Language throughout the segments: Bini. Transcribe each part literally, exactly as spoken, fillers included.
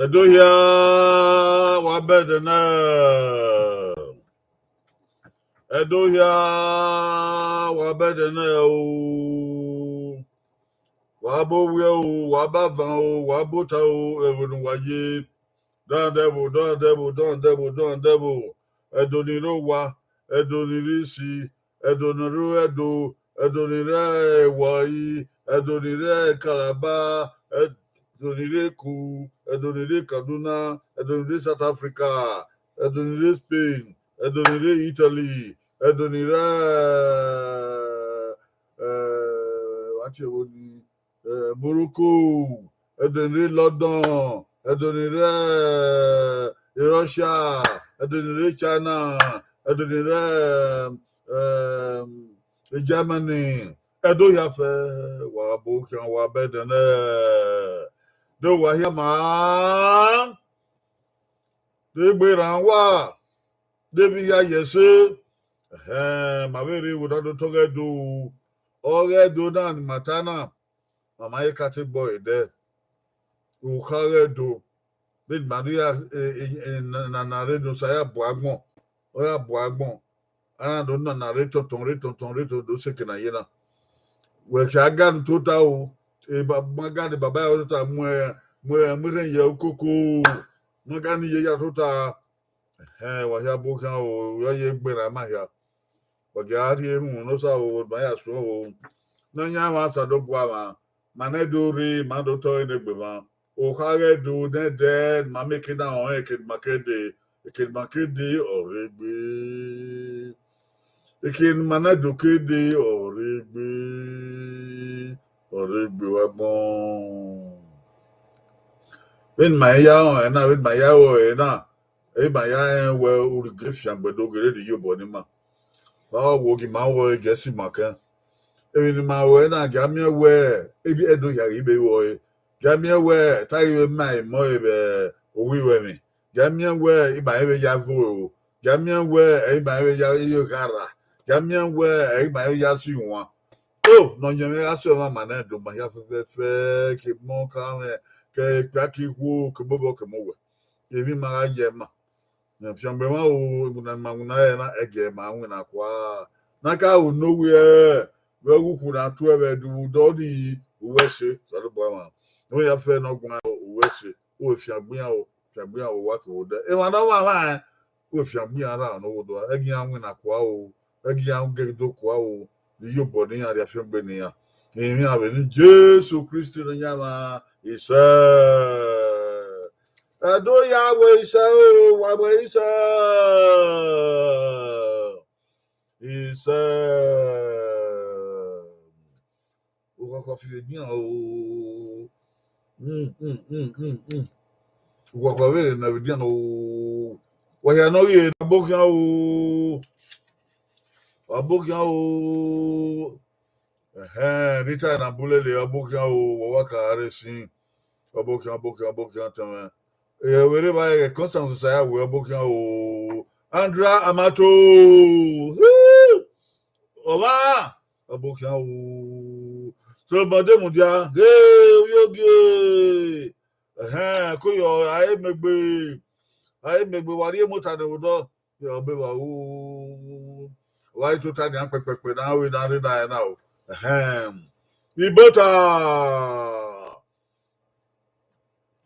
Ẹdo hia, wa bẹdẹ nẹ. Ẹdo hia, wa bẹdẹ nẹ o. Wa ba owiẹ o, wa ba avan o, wa ba ota o, ẹvbo ne uwa ye. Dọndẹvbo, dọndẹvbo, dọndẹvbo, dọndẹvbo. Ẹdo ni rre owa, ẹdo ni rre isi, ẹdo ni rre ẹdo, ẹdo ni rre Warri, ẹdo ni rre Calabar, ẹdo ni rre Eku, ẹdo ni rre Kaduna, ẹdo ni rre South Africa, ẹdo ni rre Spain, ẹdo ni rre Italy, ẹdo ni rre, eh, wa tie wo ni, eh, Morocco, ẹdo ni rre London, ẹdo ni rre, eh, Russia, ẹdo ni rre China, ẹdo ni rre, eh, Germany. Ẹdo hia fẹ, wa bo khian, wa bẹdẹ nẹ. Do wa hia ma. De gbe rran wa. De vbe hia ye ẹse. Ẹhẹn, ma vbe rre vbe odaro otọ ọghe Ẹdo. Ọghe Ẹdo na ni ma ta na, ma ma he ka te gbe ọre dẹ. Okha ọghe Ẹdo. Vbene ma rhie, eh, eh, eh, na, na, na rre ne Osa ya bu agbọn, ọ ya bu agbọn. A na do na, na rre tọntọn, rre tọntọn, rre tọntọn, do seke na ye na. Wẹ khia ga ne tota o, e ba, ma ga ne baba ya tota mu ẹ, mu ẹ, mu rhẹn ye ukoko, ma ga ne iye ya tota. Ẹhẹn, wa hia bo khian o, ya ye gbe na ma hia. Wa gia rhie erhunmwu ne Osa o, ma ya suẹn o. Ne ọ yan emwa Osanobua mwa, ma nẹ do rre, ma do tọ ẹre ne egbe mwa. Okha ọghe Ẹdo nẹdẹ, ma miẹn eke na rẹn, eke ne ma ke dee, eke ne ma ke dee ọ rre gbe. Eke ne ma na do ke dee ọ rre gbe, ọ rre gbe wa gbọn. Vbene ma ya rẹn na, vbene ma ya ru ẹre na, emwi ma ya rẹn wẹ urhighe fiangbe do ghe rre iyobọ ne ima. Vbe a wo ghi ma wẹ Gẹẹsi ma kẹn. Emwi ne ima ru ẹre na, gia miẹn wẹ, ebi Ẹdo hia ghi vbe ru ẹre. Gia miẹn wẹ, te a ghi vbe ma emọ ẹre vbe owiruẹmwi. Gia miẹn wẹ, ima i vbe ya vo o. Gia miẹn wẹ, ima i vbe ya ye gha rra. Gia miẹn wẹ, ima i vbe ya si wan. O, ne ọ yẹn mwẹ gha sẹ ọmwa ma nẹ do ma hia fẹfẹfẹ, ke emọ ka mwẹ, ke ekpia ke ikhuo, ke emobọ, ke emowẹ. Emwi ma gha ye ma. Fiangbe mwa o, ewinna ma winna ẹre na, ẹgiẹ ma winna kua. Na ka ru ne owiẹ, vbe ọghe ukhu na tu ẹvbo Ẹdo vbe odọ ni, uwẹ ẹse, Osanobua mwa. Ọ ya fẹ ne ọ guan, uwẹ ẹse, u fiangbe iran o, fiangbe iran o, wa ke vbe odẹ. Emwa ne ọ mwamwa rẹn, u fiangbe iran ra ne ọ vbe odua, ẹgiẹ iran winna kua o, ẹgiẹ iran ghe do kua o, vbe iyobọ ne iran rhie afiangbe ne iran. Emwi iran vbe ne Jesu Kristi Nọyaẹnmwa, isẹ. Ẹdo ya wẹ isẹ o, wa wẹ isẹ. Isẹ. Ukhọkhọ fi vbe dian o. Mm, mm, mm, mm, mm. Ukhọkhọ vbe rre ne vbe dian o. Wa hia ne ọ ghi re ne a bo khian o. A bo khian o. Ẹhẹn, Rita na bu lele, a bo khian o, wa wa ka rre sin. A bo khian, a bo khian, a bo khian tẹmwẹ. Ẹ vbe rre evba ẹghẹ Constance Osaya wẹ, a bo khian o. Andra Amato. Hii! Ọmwa, a bo khian o. Solomon Demudia, he, ovbi ogie. Ẹhẹn, ko yọ, a i miẹn egbe. A i miẹn egbe, wa rhie mota ne vbe odọ. Ọ be vba ru. Wa i tota nian kpẹkpẹkpẹ na, ọ vbe na rre na ẹna o. Ẹhẹn. Ibota.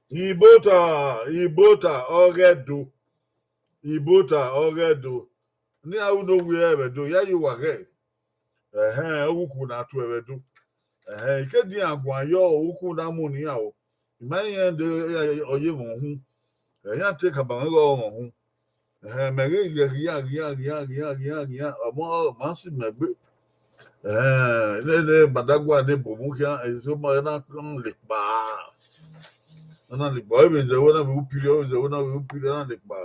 Ibota, Ibota, ọghe Ẹdo. Ibota, ọghe Ẹdo. Ne iran ru ne owiẹ ẹvbo Ẹdo, ya ye uwa ghẹ. Ẹhẹn, ọghe ukhu na tu ẹvbo Ẹdo. Ẹhẹn, i ke dian guan yọ, ukhu na mu ne iran o. I ma rẹn de ọ ye mwẹ uhunmwu. Ẹ, iran te khama mwẹ ighẹ ọ mwẹ uhunmwu. Ẹhẹn, mẹ ghe ghiẹ ghian, ghian, ghian, ghian, ghian, ghian. Ọmọ, ọ ma si mẹ gbe. Ẹhẹn, nene Badagua ne ebo mu khian, eso ma na, na lekpa. Na lekpa, ọ vbe zẹ wẹ na vbe upiri, ọ vbe zẹ wẹ na vbe upiri, na lekpa.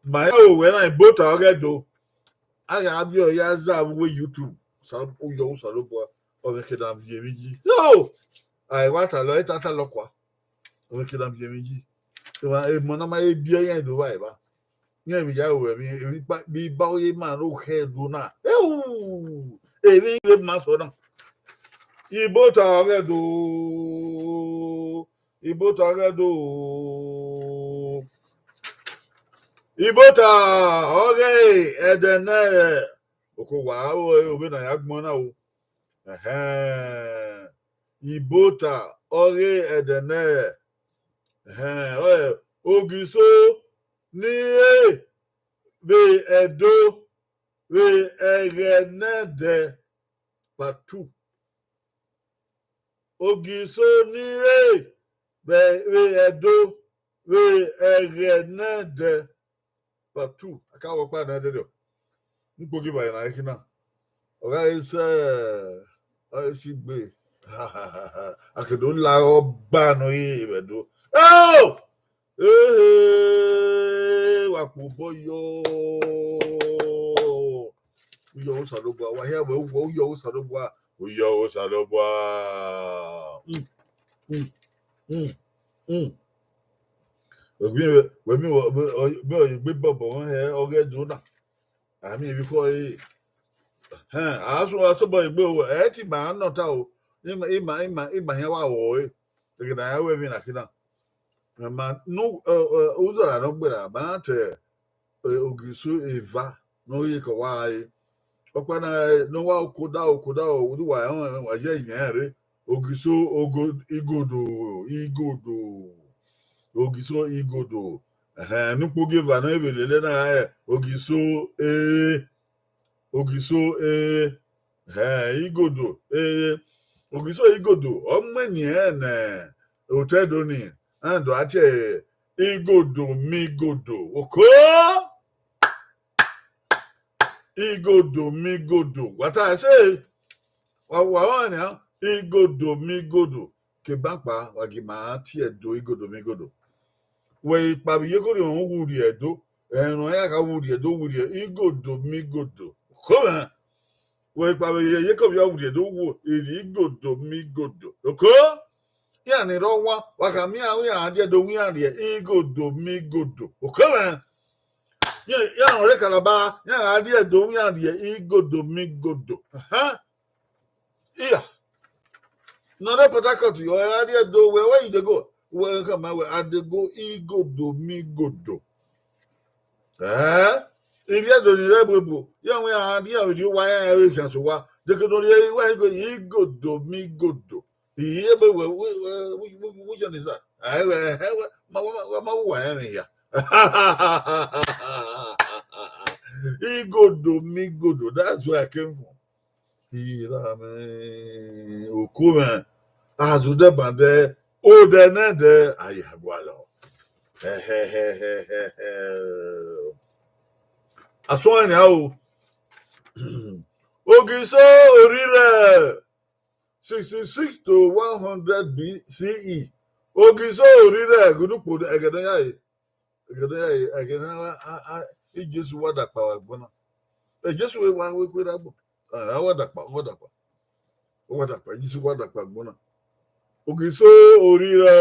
Ma ya ro wẹ na Ibota ọghe Ẹdo. A gha viọ ya za vbe uwu YouTube, Osa-, u yọ Osanobua, ọ vbe ke na viọ emwi yi. Yo! A i wa talọ, ẹ ta talọ kua. Ọ vbe ke na viọ emwi yi. Emọ na ma he biẹ iran do vba evba. Iran vbe ya ru ẹmwẹ, emwi ba, vbe ba ye ma ne okhẹ do na. Eu! Emwi vbe ma sọ na. Ibota ọghe Ẹdo. Ibota ọghe Ẹdo o. Ibota ọghe Ẹdẹ nẹ, oko wa aro ẹre, ovbe na ya gbọn na o. Ẹhẹn. Ibota ọghe Ẹdẹ nẹ. Ẹhẹn, ọre Ogiso ni re vbe Ẹdo vbe ẹghẹ nẹdẹ part two. Ogiso ni re vbe, vbe Ẹdo vbe ẹghẹ nẹdẹ part two. A ka vbe ọkpa nẹ dede. N kpo ghi vbe na khin na. Ọ gha re sẹ, ọ gha re si gbe. A ke do la ọgba nọ ye vbe Ẹdo. Oh! Ehe, wa kpo obọ yọ. Uyọ Osanobua, wa hia wẹ uwọ uyọ Osanobua, uyọ Osanobua. Mm, mm, mm, mm. Wẹ mi, wẹ mi, wẹ mi, ọ, mi ọ ye egbe bọbọ hẹ ọghe Ẹdo na. A miẹn vbe ikhuo ẹre. Ẹhẹn, a sẹ, a sẹ obọ egbe o, ẹ ti ma nọ ta o. Ima, ima, ima, ima hian wa wọ ẹre. Ẹghẹ ne a ya ru emwi na khin na. Ma nu, ẹ, ẹ, uzọla ne ọ gberra, ma na te, ẹ, Ogiso eva ne ọ ye ke ọ wa re. Ọkpa na, ẹ, ne ọ wa okoda, okoda, ọ wa rẹn, wa ye iyẹn rre. Ogiso ogo, igodo, igodo. Ogiso igodo. Ẹhẹn, ne ukpogieva ne ọ vbe lele na, ẹ, Ogiso, e, Ogiso, e, ẹhẹn, igodo, e, Ogiso igodo, ọ mu eni ẹnrẹn ne otọ Ẹdo ni, a do a tie igodo migodo. Oko! Igodo migodo. Wa ta ẹse, wa, wa rẹn nian, igodo migodo. Ke ban kpa, wa gi ma tie do igodo migodo. Wẹ ikpavbe iyeke ọrriọnrọn wu rrie Ẹdo, ẹrọnrọn ya gha wu rrie Ẹdo, wu rrie igodo migodo. Oko mwẹ. Wẹ ikpavbe iyeke ọrriọ wu rrie Ẹdo, wu rrie igodo migodo. Oko? Iran ni rre ọwan, wa khama iran wẹ iran die do, wẹ iran rrie igodo migodo. Oko mwẹ. Iran, iran ọre Calabar, iran gha rrie Ẹdo, wẹ iran rrie igodo migodo. Ahan. Iya. Ne ọ rre Port Harcourt, ọ ra rrie Ẹdo, where, where you dey go? Wẹ khama wẹ, I dey go igodo migodo. Eh? Ivbi Ẹdo ni rre buebu, iran wẹ iran rrie, iran vbe rrie owa, iran vbe khian sẹ owa. Deke ne ọ rrie, wẹ go igodo migodo. Iye be wẹ, wẹ, wẹ, which, which, which one is that? Ẹ wẹ, ẹ wẹ, ma, ma, ma, ma wa ẹmwẹ hia. Igodo migodo, that's where I came from. Ira mwẹ, oko mwẹ, azodẹ bandẹ, odẹ nẹdẹ, a ya gualọ. Ẹhẹhẹhẹhẹ. Asọn ẹn nian o. Ogiso Orirẹ, sixty-six to one hundred B C E. Ogiso Orirẹ, gudukpo ẹgẹdẹ ya re. Ẹgẹdẹ ya re, ẹgẹdẹ a, a, a, Jesu wa dakpa vbe agbọn na. Ẹ, Jesu wa wẹ kue rre agbọn. A, a wa dakpa, wa dakpa. Wa dakpa, Jesu wa dakpa agbọn na. Ogiso Orirẹ.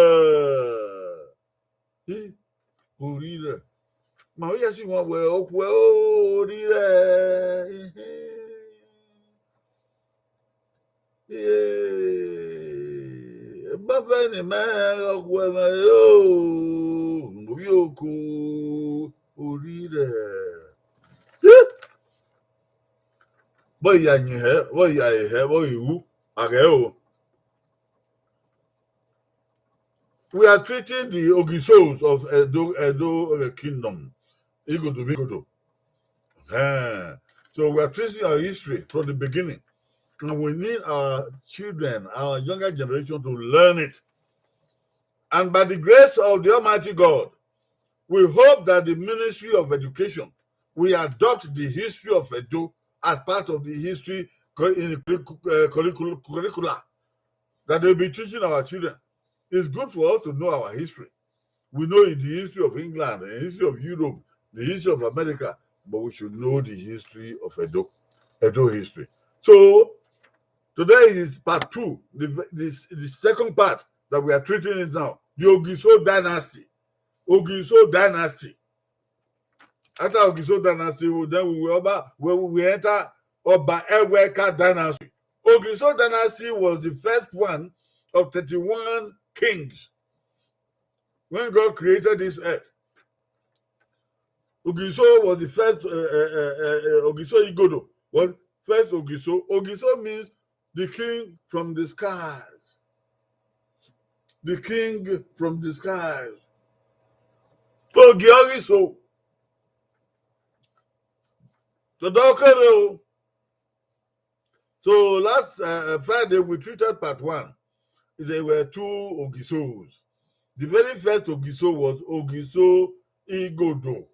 I, Orirẹ. Ma vbe ya si wan wẹ okhuẹ Orirẹ. Ee, ebafẹ ne mẹ okhuẹ mwẹ re o, ovbi oko Orirẹ. Vbọ ya yin hẹ, vbọ ya hẹ, vbọ ru, a ghẹ o. We are treating the Ogisos of Edo, Edo, uh, Kingdom. Igodo, Igodo. Eh, so we are tracing our history from the beginning. And we need our children, our younger generation to learn it. And by the grace of the Almighty God, we hope that the Ministry of Education will adopt the history of Edo as part of the history cur-, in curricu-, uh, curricul-, curricula that they'll be teaching our children. It's good for us to know our history. We know the history of England, the history of Europe, the history of America, but we should know the history of Edo, Edo history. So today is part two, the, the, the second part that we are treating it now, the Ogiso dynasty. Ogiso dynasty. After Ogiso dynasty, we, then we will Oba, we, we enter Oba Eweka dynasty. Ogiso dynasty was the first one of thirty-one kings. when God created this earth, Ogiso was the first, uh, uh, uh, uh, Ogiso Igodo was first Ogiso. Ogiso means the king from the skies. The king from the skies. So, Ogiso. So, don't care o. So last uh, Friday, we treated part one. There were two Ogisos. The very first Ogiso was Ogiso Igodo.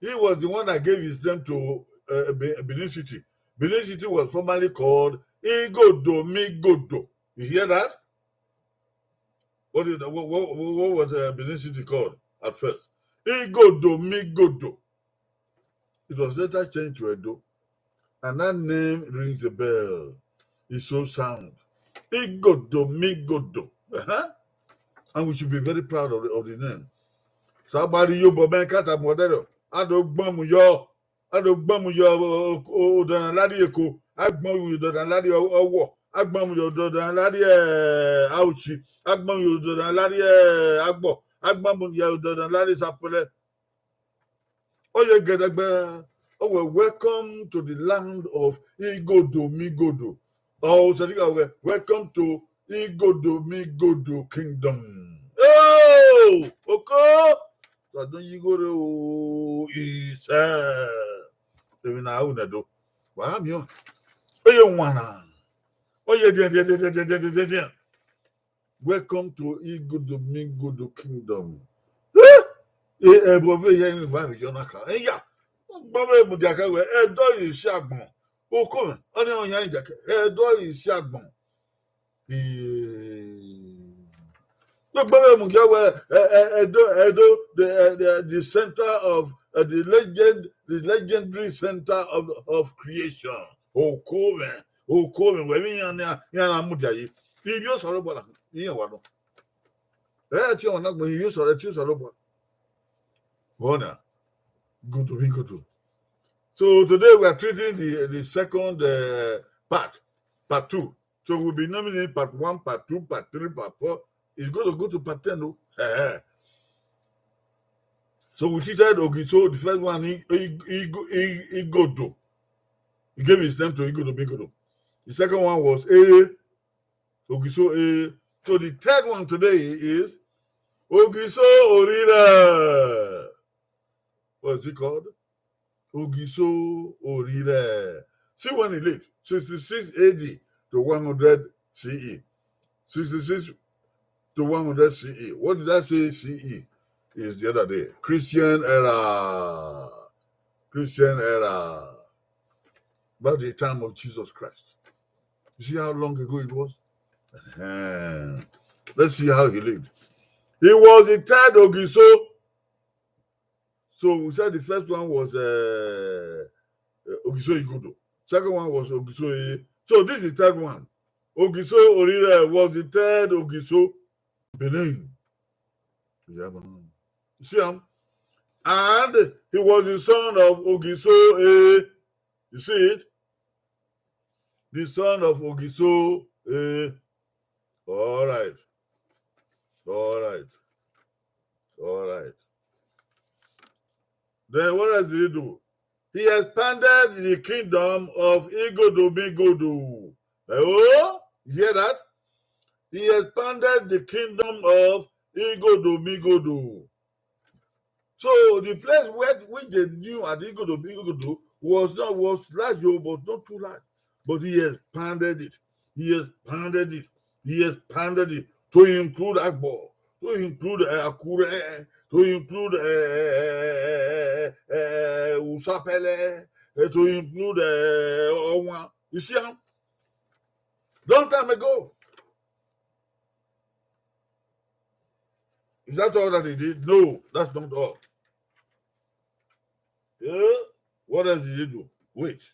He was the one that gave his name to uh, Be- Benin City. Benin City was formerly called Igodo Migodo. You hear that? What, did, what, what, what was uh, Benin City called at first? Igodo Migodo. It was later changed to Edo. And that name rings a bell. It so sound. Igodo Migodo. Uh-huh. And we should be very proud of the, of the name. Somebody you but man can't have modelo. I don't bum yo. I don't bum yo. Odana ladi eko. I bum you odana ladi owo. I bum you odana ladi auchi. I bum you odana ladi agbo. I bum you odana ladi sapele. Oye gẹdẹgbẹ, ọ wẹ welcome to the land of Igodo Migodo. Ọ sẹdika wẹ welcome to Igodo Migodo kingdom. Oh, oko. Sadun yigho re o isẹ. Emwi na ru nẹ do. Wa miẹn. Oye wana. Oye diẹn diẹn diẹn diẹn diẹn diẹn diẹn. Welcome to Igodo Migodo kingdom. Ẹbọ vbe ya emwi vbe avbe yọ na kha. Eya, gbọmọ mudia kẹ wẹ, ẹdọ yi si agbọn. Oko mwẹ, ọ ni ọ yan yi dia kẹ, ẹdọ yi si agbọn. Gbogbo vbe mudia wẹ, Edo, Edo, the, the, the center of uh, the legend, the legendary center of, of creation. Oko mwẹ, oko mwẹ, wẹ vbe iran na mudia yi. Ivbi Osanobua na, iran wa nọ. Ẹ ti ọmwa na gbẹn ivbi Osa, ẹ ti Osanobua. Bona, good to be good to. So today we are treating the the second uh, part, part two. So we'll be naming it part one, part two, part three, part four. It's going to go to part ten, though. So we treated Ogiso, the first one, he, he, he, he, he Godo. He gave his name to Igodo Migodo. The second one was A, Ogiso A. So the third one today is Ogiso Orire. What is it called? Ogiso Orire. See when he lived, sixty-six A D to one hundred C E. sixty-six to one hundred C E. What did I say C E? Is the other day. Christian era. Christian era. About the time of Jesus Christ. You see how long ago it was? Uh-huh. Let's see how he lived. He was the third Ogiso. So we said the first one was uh, uh, Ogiso Igodo. Second one was Ogiso Eye. So this is the third one. Ogiso Orire was the third Ogiso Benin. Yeah, man. You see him? And he was the son of Ogiso Eye. You see it? The son of Ogiso Eye. All right. All right. All right. Then what else did he do? He expanded the kingdom of Igodo Migodo. Oh, you hear that? He expanded the kingdom of Igodo Migodo. So the place where which they knew at Igodo Migodo was not was large, oh, but not too large. But he expanded it. He expanded it. He expanded it to include Agbo, to include uh, Akure, to include uh, uh, Usapele, uh, to include uh, Owan. You see, um, long time ago. Is that all that he did? No, that's not all. Yeah? What else did he do? Wait.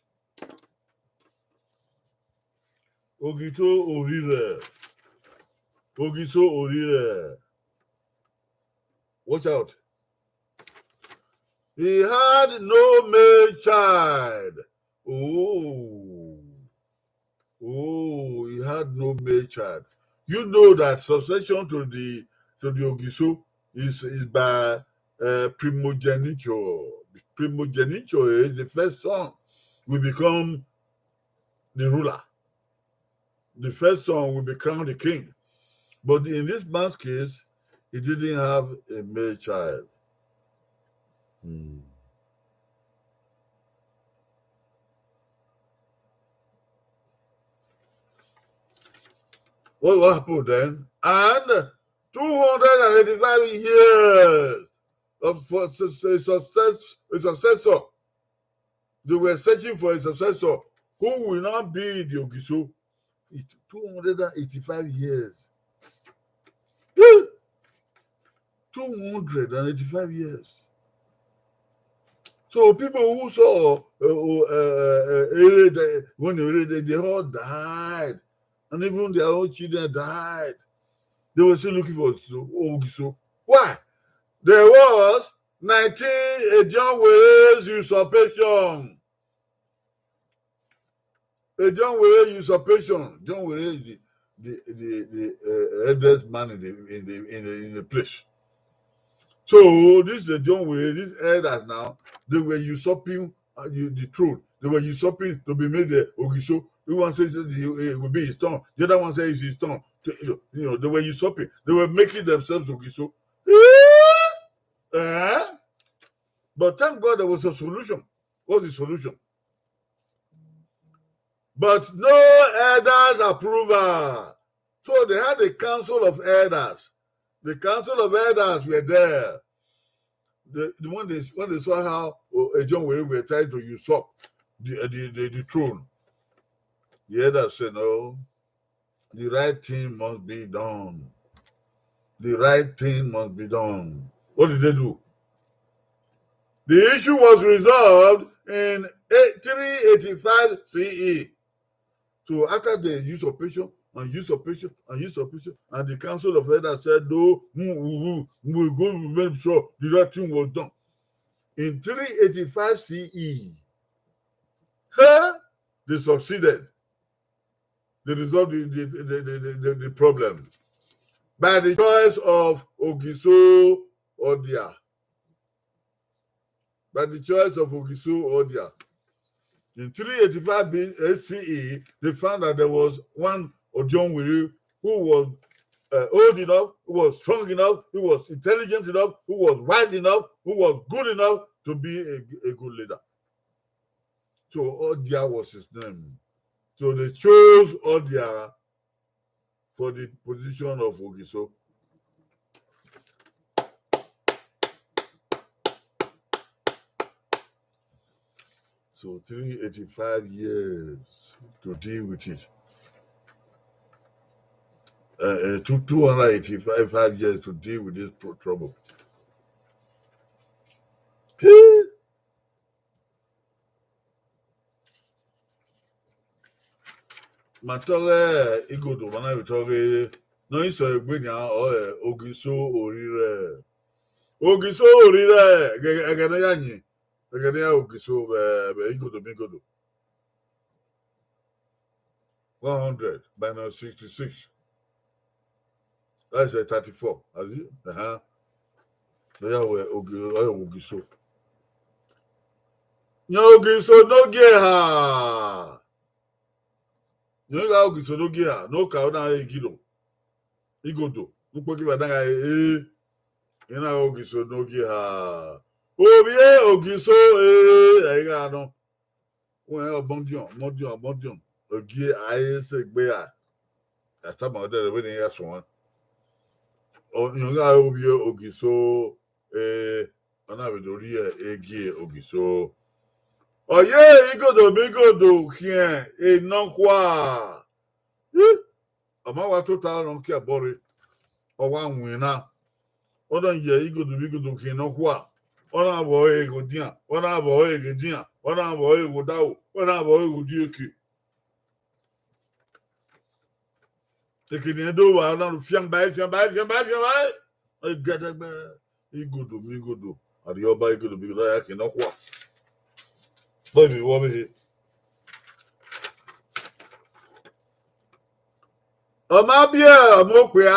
Ogiso Orire. Ogiso Orire. Watch out. He had no male child. Oh. Oh, he had no male child. You know that succession to the to the Ogiso is, is by uh, primogeniture. Primogeniture is the first son will become the ruler. The first son will be crowned the king. But in this man's case, he didn't have a male child. Hmm. What will happen then? And two hundred and eighty-five years of for su- su- success, a successor. They were searching for a successor who will now be the Ogiso. It, two hundred and eighty-five years. two hundred and eighty-five years. So people who saw uh, uh, uh, uh, Erede, when Erede, they all died. And even their own children died. They were still looking for Ogiso. Why? There was nineteen Edion Were's usurpation. Edion Were usurpation. Edion Were is the the the, the uh, eldest man in the in the in the in the place. So this is Edion Were, these elders now, they were usurping uh, the, the throne. They were usurping to be made the Ogiso. The one says it will be his turn. The other one says it's his turn. You know, they were usurping. They were making themselves Ogiso. Eh? But thank God there was a solution. What's the solution? But no elders' approval. So they had a council of elders. The council of elders were there. The, the, when, they, when they saw how uh, John Were were trying to usurp the, uh, the, the, the throne, the elders said, no, the right thing must be done. The right thing must be done. What did they do? The issue was resolved in three eighty-five C E. So after the usurpation and usurpation and usurpation, and the council of elders said, no, we, we, we will go make sure the right thing was done. In three eighty-five C E, huh? They succeeded. They resolved the, the, the, the, the, the problem by the choice of Ogiso Odia. By the choice of Ogiso Odia. In three eighty-five B C E, they found that there was one Odion Wiri who was uh, old enough, who was strong enough, who was intelligent enough, who was wise enough, who was good enough to be a, a good leader. So Odia was his name. So they chose Odia for the position of Ogiso. So three eighty-five years to deal with it. Uh, uh, two, two hundred eighty-five years to deal with this trouble. Ma tọghe igodo ma na vbe tọghe ne ọ i sẹ egbe nian ọre Ogiso Orirẹ. Ogiso Orirẹ, ẹghẹ ne ya yin, ẹghẹ ne ya Ogiso vbe igodo migodo. One hundred minus sixty-six. That's a thirty-four. Has it? Uh-huh. Oya wẹ Ogiso. Yan Ogiso ne ogie ha. Yan gha Ogiso ne ogie ha. No ka na igodo. Igodo. Ukpo ki ba na gha e. Ina Ogiso ne ogie ha. Ovie Ogiso e. Ẹ gha nọ. Wẹ ọbọndiọn, ọbọndiọn, ọbọndiọn. Ogie a i sẹ egbe ra. A tama ọdẹ rẹ vbene iran suẹn. Ọ gha ovie Ogiso, eh, ọ na vbe do rhie egie Ogiso. Ọ ye igodo migodo khian enọkhua. Ih! Ọ ma wa tota ọnrẹn ke ẹbọ rre, ọ wa winna. Ọ na ye igodo vbe igodo khian enọkhua. Ọ na vbe ọre ghe odian, ọ na vbe ọre ghe edian, ọ na vbe ọre ghe odaro, ọ na vbe ọre ghe odieke. Ekene do wa na ru fian ba, fian ba, fian ba, fian ba. Egẹdẹgbẹ, igodo migodo, Arriọba igodo migodo, a ya ke nọkhua. Bọ vbe vbọ vbe he. Ọ ma biẹ ọmọ okpia,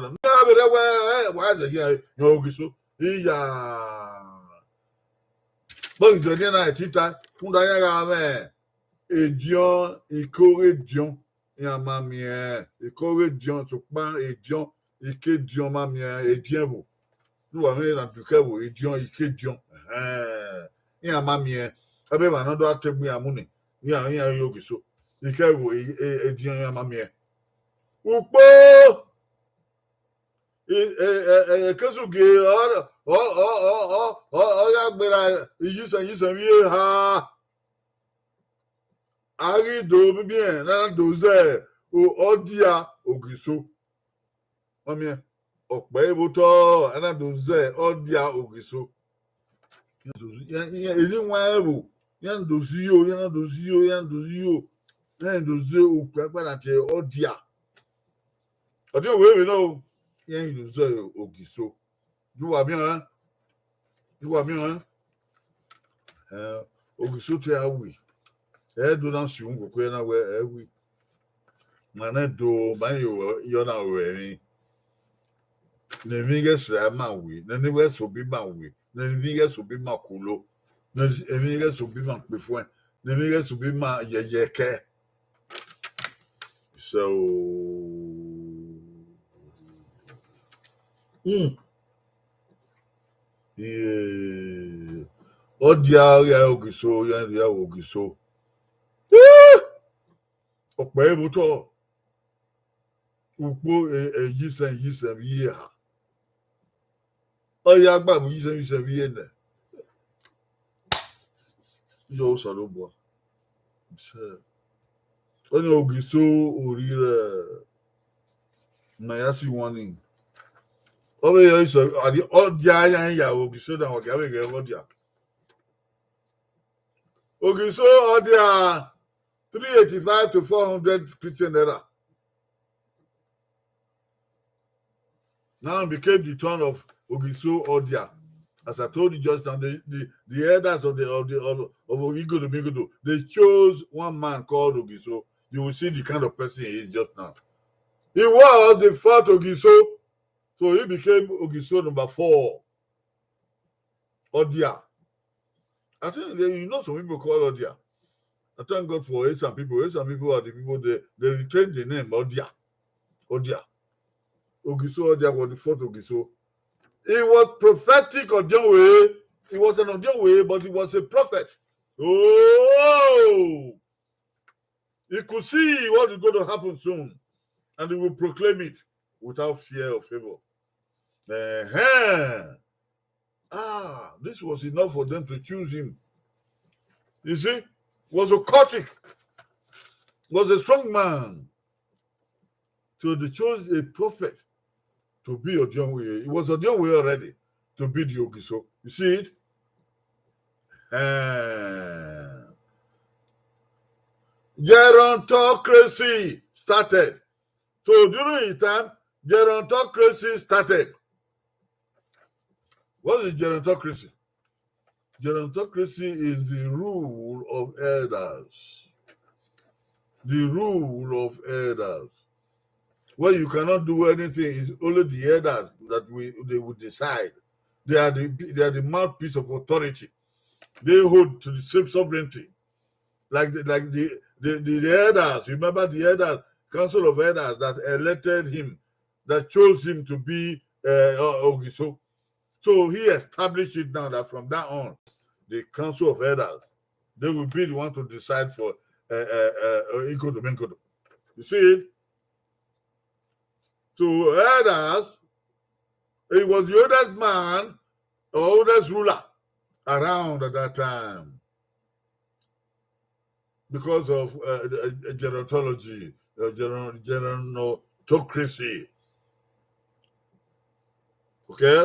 na. Ne a vbe rre wẹ, ẹ, wa zẹ ye, yan Ogiso. Iya. Vbọghe zẹ ne a na tita, rhunmwuda iran gha mwẹ ediọn, ike ọghe ediọn, iran ma miẹn, ike ọghe ediọn, sokpan ediọn, ike ediọn ma miẹn ediọn ẹvbo. Ne uwa mwẹ na dukẹ ẹvbo, ediọn, ike ediọn. Ẹhẹn. Iran ma miẹn, ẹbe emwa ne ọ do a te egbe iran mu ni, iran, iran ye Ogiso. Ike ẹvbo, e, e, ediọn iran ma miẹn. Ukpo! E, e, e, e, ekesugie, ọ, ọ, ọ ya gberra iyisẹn, iyisẹn vbe eha. A ghi do miẹn ne a na do zẹ o-, ọdia Ogiso. Ọ miẹn, ọkpẹ vbe otọ, a na do zẹ ọdia Ogiso. Iran, iran, iran, eni wan ẹvbo, iran do zio, iran do zio, iran do zio, iran do zẹ okpia gba na tie ọdia. Ọdia wẹ vbe nọ, iran do zẹ Ogiso. Ye uwa miẹn ọnrẹn, ye uwa miẹn ọnrẹn. Eh, Ogiso te a wi, ẹ do na si unu koko na wẹ ẹ wi. Ma nẹ do, ma yo, yo na ru ẹmwẹ. Ne emwi ghẹ sẹ ma wi, ne ni ghẹ sẹ obi ma wi, ne ni ghẹ sẹ obi ma kulo, ne emwi ghẹ sẹ obi ma kpe fuẹn, ne emwi ghẹ sẹ obi ma yẹyẹ kẹ. So, mm. Yeah. Ọdia gha Ogiso, ya, ya Ogiso. Eh! Ọkpẹ vbe otọ. Ukpo, e, e, iyisẹn, iyisẹn vbe eha. Ọ ya gba vbe iyisẹn, iyisẹn vbe enẹ. Yọ Osanobua. Ọni Ogiso orrirẹ ne a ya si wan ni. Ọ vbe yọ isọ, a di ọdia ya ya Ogiso na, wa gha vbe ghẹ ọdia. Ogiso ọdia three eighty-five to four hundred Christian era. Now it became the turn of Ogiso Odia. As I told you just now, the, the, the elders of the, of the, of, of Igodo Migodo, they chose one man called Ogiso. You will see the kind of person he is just now. He was the fourth Ogiso, so he became Ogiso number four. Odia. I think they, you know, some people call Odia. I thank God for Esan people. Esan people are the people, they, they retain the name Odia. Odia. Ogiso Odia was the fourth Ogiso. He was prophetic Odionwe. He was an Odionwe, but he was a prophet. Oh! He could see what is going to happen soon, and he will proclaim it without fear or favor. Uh-huh. Ah, this was enough for them to choose him. You see, was occultic, was a strong man. So they chose a prophet to be Odionwe. He was Odionwe already to be the Ogiso. You see it? Eh. Gerontocracy started. So during his time, Gerontocracy started. What is gerontocracy? Gerontocracy is the rule of elders. The rule of elders. Where you cannot do anything, it's only the elders that will, they will decide. They are the, they are the mouthpiece of authority. They hold to the same sovereignty. Like the, like the, the, the, the elders, remember the elders, council of elders that elected him, that chose him to be uh, Ogiso. So he established it now that from that on, the council of elders, they will be the one to decide for uh, uh, uh, Igodo Mengodo. You see it? So elders, he was the oldest man or oldest ruler around at that time because of uh, uh, gerontology, uh, geron- gerontocracy. Okay?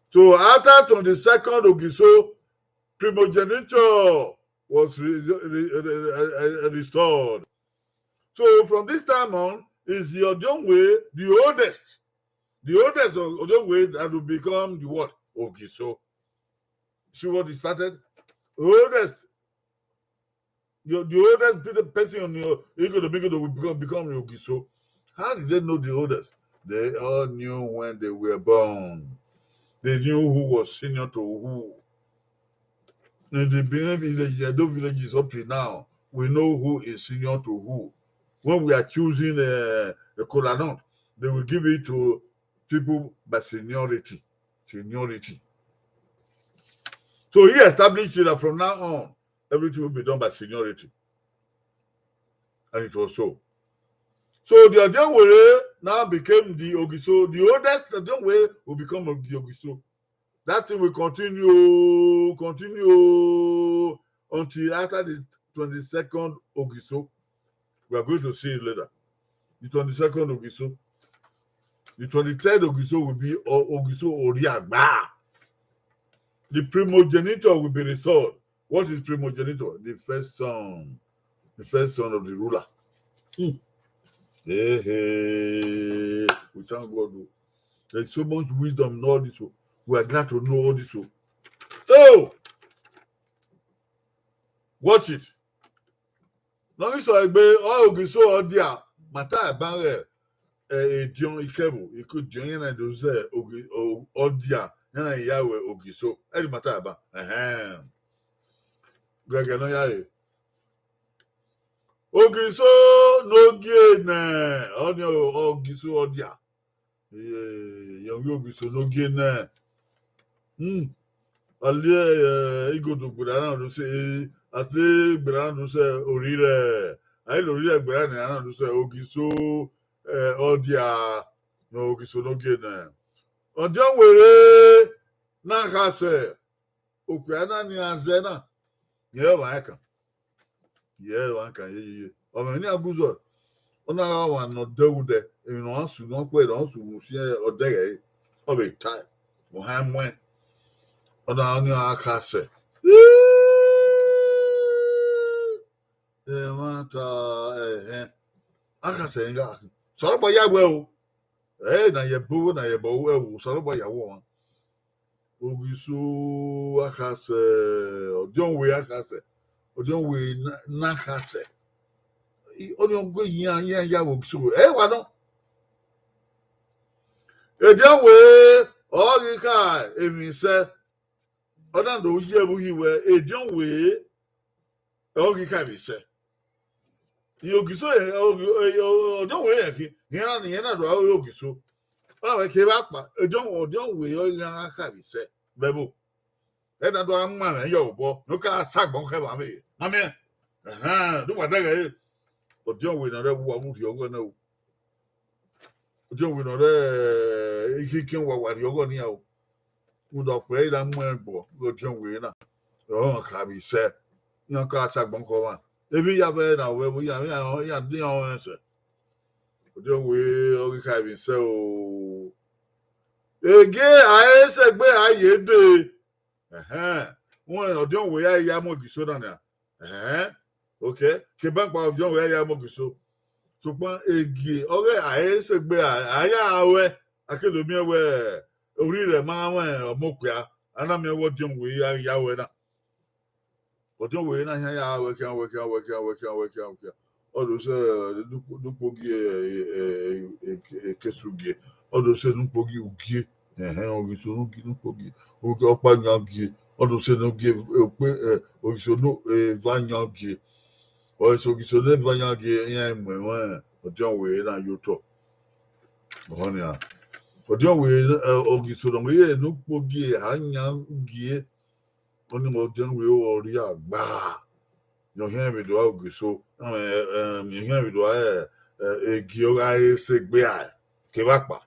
So after twenty-second Ogiso, primogeniture was re- re- re- re- restored. So from this time on, is the Odionwe the oldest? The oldest of Odionwe that will become the what? Ogiso. See what he started? Oldest. Your, the oldest pe- person on your Igodo Mengodo will become, become your Ogiso. How did they know the oldest? They all knew when they were born. They knew who was senior to who. In the Benin village, Edo villages up to now, we know who is senior to who. When we are choosing a, a kola nut, they will give it to people by seniority. Seniority. So he established that from now on, everything will be done by seniority. And it was so. So the Odionwere now became the Ogiso. The oldest Odionwere will become the Ogiso. That thing will continue, continue until after the twenty-second Ogiso. We are going to see it later. The twenty-second Ogiso. The twenty-third Ogiso will be O- Ogiso Oriagba. The primogenitor will be restored. What is primogenitor? The first son. The first son of the ruler. Hmm. Hey, hey. We thank God. Oh. There's so much wisdom in all this. Oh. We are glad to know all this. Oh. So, watch it. Nọ ghi sẹ egbe, ọ Ogiso ọ dia, ma ta ẹban ghẹ ediọn ikẹvbo, ikun ediọn iran na do zẹ Ogi- o- ọ dia, iran na ya wẹ Ogiso. Ẹdẹ ma ta ẹban. Ẹhẹn. Gẹgẹ ne ọ ya re. Ogiso ne ogie nẹ, ọnii ọ Ogiso ọ dia. Iye, yẹn wi Ogiso ne ogie nẹ. Hmm. A le eh, igodo gberra na do sẹ, a sẹ gberra na do sẹ Orirẹ. A i le Orirẹ gberra ne a na do sẹ Ogiso eh, ọ dia ne Ogiso ne ogie nẹ. Odionwere na khasẹ. Okpia na ni a zẹ na, yẹ ọmwa ẹkan. Yẹ ọmwa ẹkan yeyeye. Ọ mwẹ ne a gu zọ, ọ na gha wan ne ọ dẹ ghudẹ, emwi ne ọ su ne ọ khuẹ, ne ọ su mu si ọdẹghẹ ẹre, ọ vbe tae, ọ han muẹn, ọ na ni a khasẹ. Ẹmwata ẹhẹn, a khasẹ gha khin. Osanobua ya wẹ o, ẹ na yẹ ẹbo, na yẹ ẹbo, ẹ wo, Osanobua ya wẹ ọmwa. Ogiso akhasẹ, Odionwere akhasẹ, Odionwere na akhasẹ. Ọnii ọ gu iran, iran ya vbe Ogiso. Ẹ wa nọ. Odionwere ọ ghi kha emwi sẹ. Ọ na do ye ẹvbo uhi wẹ, Odionwere ọ ghi kha emwi sẹ. Ogiso, Odionwere rẹn khin, iran na do aro Ogiso. Ọ na wẹ ke vbe akpa, Odionwere ọ ghi gha kha emwi sẹ vbe ẹvbo. Ẹ na do a ma mwẹ yọ obọ, ne ọ ka sa agbọn khẹ vbe amwẹ. Ma miẹn. Ẹhẹn, do wa dẹghẹ re. Odionwere na rre vbe uwa vbe urhiọghọ na o. Odionwere na rre ikhikiẹn wa wa rhiọghọ nian o. Rhunmwuda ọkpẹ i ra mu ẹgbọ ghe Odionwere na. Ọ kha vbe sẹ, iran ka ta agbọn kọ ọmwa. Evbi ya vbe na wẹ vbe iran, iran, iran de iran ọnrẹn sẹ. Odionwere ọ ghi kha vbe sẹ o. Ege a i sẹ egbe a ye dee. Ẹhẹn, wẹ Odionwere ya ya mu Ogiso na nia. Ẹhẹn, okay. Ke ban kpa Odionwere ya ya mu Ogiso. Sokpan egie ọghe a i sẹ egbe a, a ya ruẹ, a ke do miẹn wẹ orrirẹ ma mwẹ ọmọ okpia, a na miẹn wẹ ọdiọn wẹ a ya ruẹ na. Ọdiọn wẹ na hia ya ruẹ khian, ruẹ khian, ruẹ khian, ruẹ khian, ruẹ khian, ruẹ khian. Ọ do sẹ, eh, ne ukpogie, eh, eh, eh, eh, Ekesu gie. Ọ do sẹ ne ukpogie ugie. Ẹhẹn, Oghiso ne ugie, ne ukpogie. Ugie ọkpa yan gie. Ọ do sẹ ne ugie, eh, okpe, eh, Oghiso ne, eh, eva yan gie. Ọ sẹ Oghiso ne eva yan gie, iran mu ẹmwẹ ọdiọn wẹ na ye otọ. Ọhọ nia. Ọdiọn wẹ, eh, Oghiso ne ọ ye ne ukpogie eha yan gie. Ọni ọdiọn wẹ ọ rhie agba. Yan hiẹn vbe do a Oghiso, eh, eh, yan hiẹn vbe do a, eh, eh, egie ọghe a i sẹ egbe a, kevbe akpa.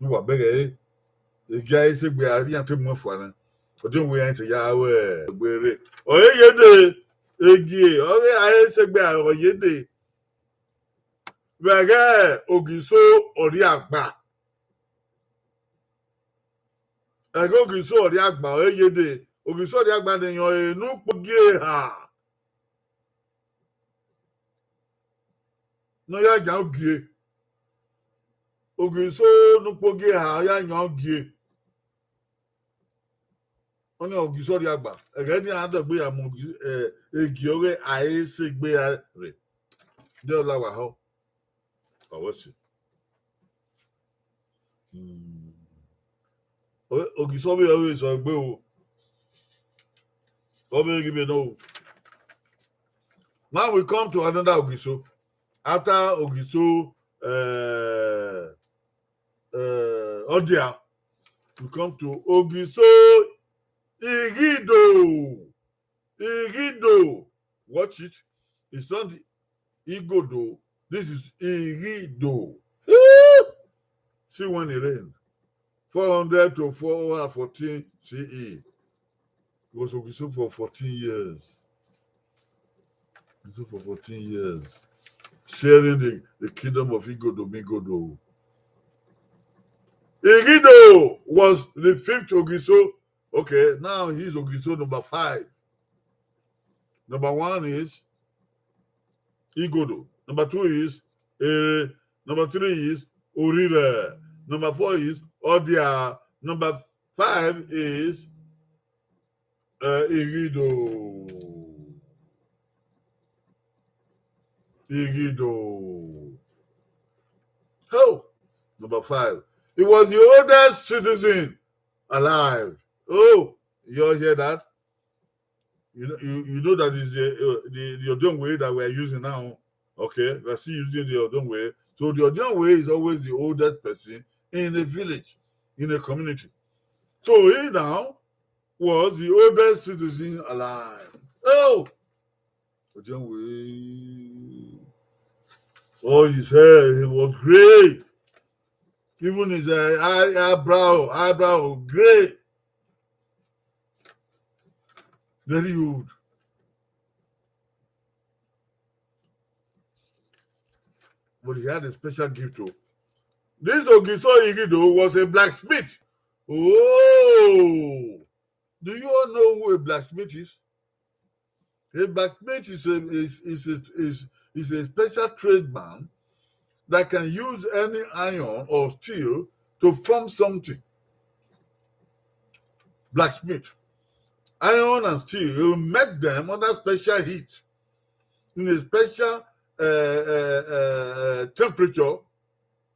Ne uwa bẹghe ẹre, egie a i sẹ egbe a, iran te mu ẹn fua nẹ. Ọdiọn wẹ iran te ya ruẹ egbe rre. Ọ re ye dee, egie ọghe a i sẹ egbe a, ọ ye dee. Vbe ẹghẹ Oghiso ọ rhie agba. Ẹghẹ Oghiso ọ rhie agba, ọ re ye dee. Oghiso ọ rhie agba ne yan ne ukpogie eha. Ne ọ ya yan gie. Oghiso ne ukpogie eha, ọ ya yan gie. Ọni Oghiso ọ rhie agba. Ẹghẹ ni a dọgbe ya mu Oghi-, eh, egie ọghe a i sẹ egbe a rre. De ọ la wa họ. Ọ wẹ si. Hmm. Ọ, Oghiso vbe, ọ vbe sẹ egbe o. Ọ vbe ghi vbe nọ o. Now we come to another Oghiso. After Oghiso, eh, eh, Odia, we come to Oghiso Ighido. Ighido. Watch it. It's not Igodo. This is Ighido. See when it rained. Four hundred to four hundred fourteen C E. He was Oghiso for fourteen years. Oghiso for fourteen years. Sharing the, the kingdom of Igodo Migodo. Ighido was the fifth Oghiso. Okay, now he's Oghiso number five. Number one is Igodo. Number two is Ere. Number three is Orire. Number four is Odia. Number five is, uh, Ighido. Ighido. Oh, number five. He was the oldest citizen alive. Oh, you all hear that? You know, you, you know that is the, uh, the, the Odeon way that we are using now. Okay, we are still using the Odeon way. So the Odeon way is always the oldest person in a village, in a community. So he now was the oldest citizen alive. Oh, Odeon way. All his hair, he was gray. Even his, uh, eye, eyebrow, eyebrow gray. Very old. But he had a special gift too. This Oghiso Ighido was a blacksmith. Oh, do you all know who a blacksmith is? A blacksmith is a, is, is a, is, is a special tradesman that can use any iron or steel to form something. Blacksmith. Iron and steel, he will melt them under special heat, in a special, uh, uh, uh, uh, temperature,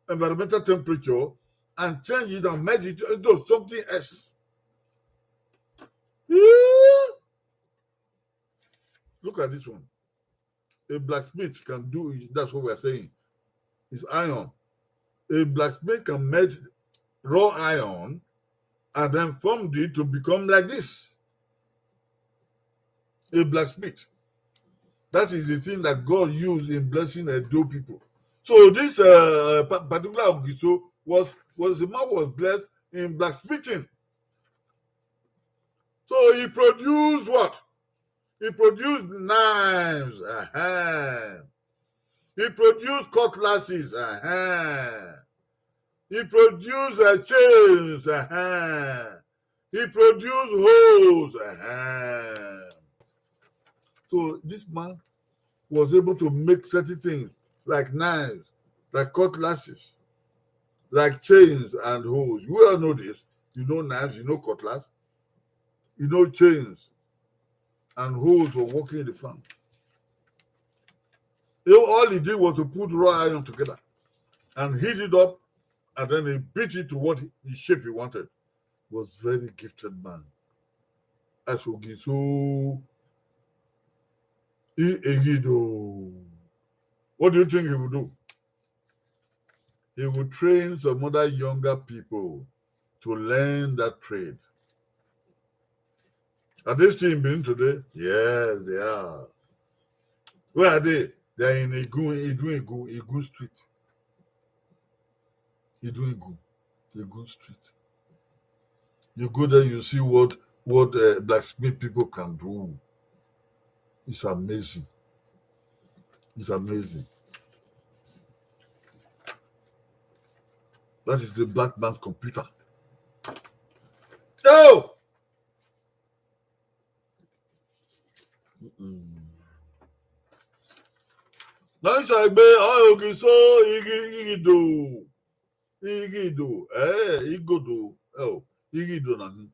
environmental temperature, and change it and melt it into something else. Yeah. Look at this one. A blacksmith can do it. That's what we are saying. It's iron. A blacksmith can melt raw iron and then form it to become like this. A blacksmith. That is the thing that God used in blessing Edo people. So this, uh, pa-, particular Oghiso was, was, the man was blessed in blacksmithing. So he produced what? He produced knives. Uh-huh. He produced cutlasses. Uh-huh. He produced, uh, chains. Uh-huh. He produced hoes. Uh-huh. So this man was able to make certain things. like knives, like cutlasses, like chains and hoes. We all know this. You know knives, you know cutlass, you know chains and hoes for working in the farm. He, all he did was to put raw iron together and heat it up, and then he beat it to what he, the shape he wanted. Was very gifted man. As Ogiso I-, Igido. What do you think he would do? He would train some other younger people to learn that trade. Are they still in Benin today? Yes, they are. Where are they? They are in Igun, Idun Igun, Igun Street. Idun Igun, Igun Street. You go there, you see what, what, uh, blacksmith people can do. It's amazing. It's amazing. That is the black man's computer. Oh! Mm-mm. Na isa egbe, ọ Ogiso Ighi-, Ighido. Ighido, eh, Igodo, eh, o, Ighido na hin.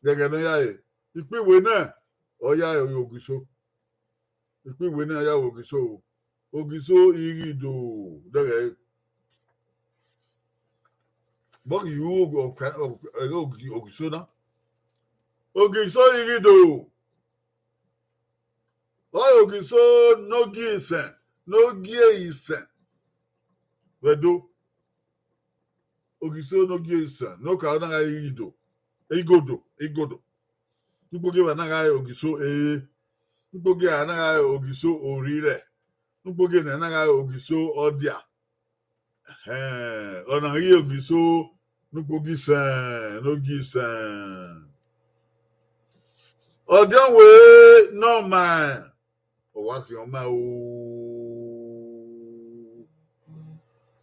Gẹgẹ ne ọ ya re, ikpihọ nẹ, ọ ya re Ogiso. Ikpihọ nẹ ọ ya re Ogiso. Ogiso Ighido, dẹghẹ. Bọghe yu Ogiso na. Ogiso Ighido. Ọ Ogiso ne ọ gie isẹn, ne ọ gie isẹn vbe Ẹdo. Ogiso ne ọ gie isẹn, ne ọ ka na gha re Ighido, Igodo, Igodo. Ukpogieva na gha re Ogiso Ere. Ukpogieva na gha re Ogiso Orirẹ. Ukpogieva na gha re Ogiso Ọdia. Ẹhẹn, ọ na ghi Ogiso ne ukpogi isẹn, ne ọ gie isẹn. Ọdiọn wẹ ne ọ ma, ọ wa khian ma o.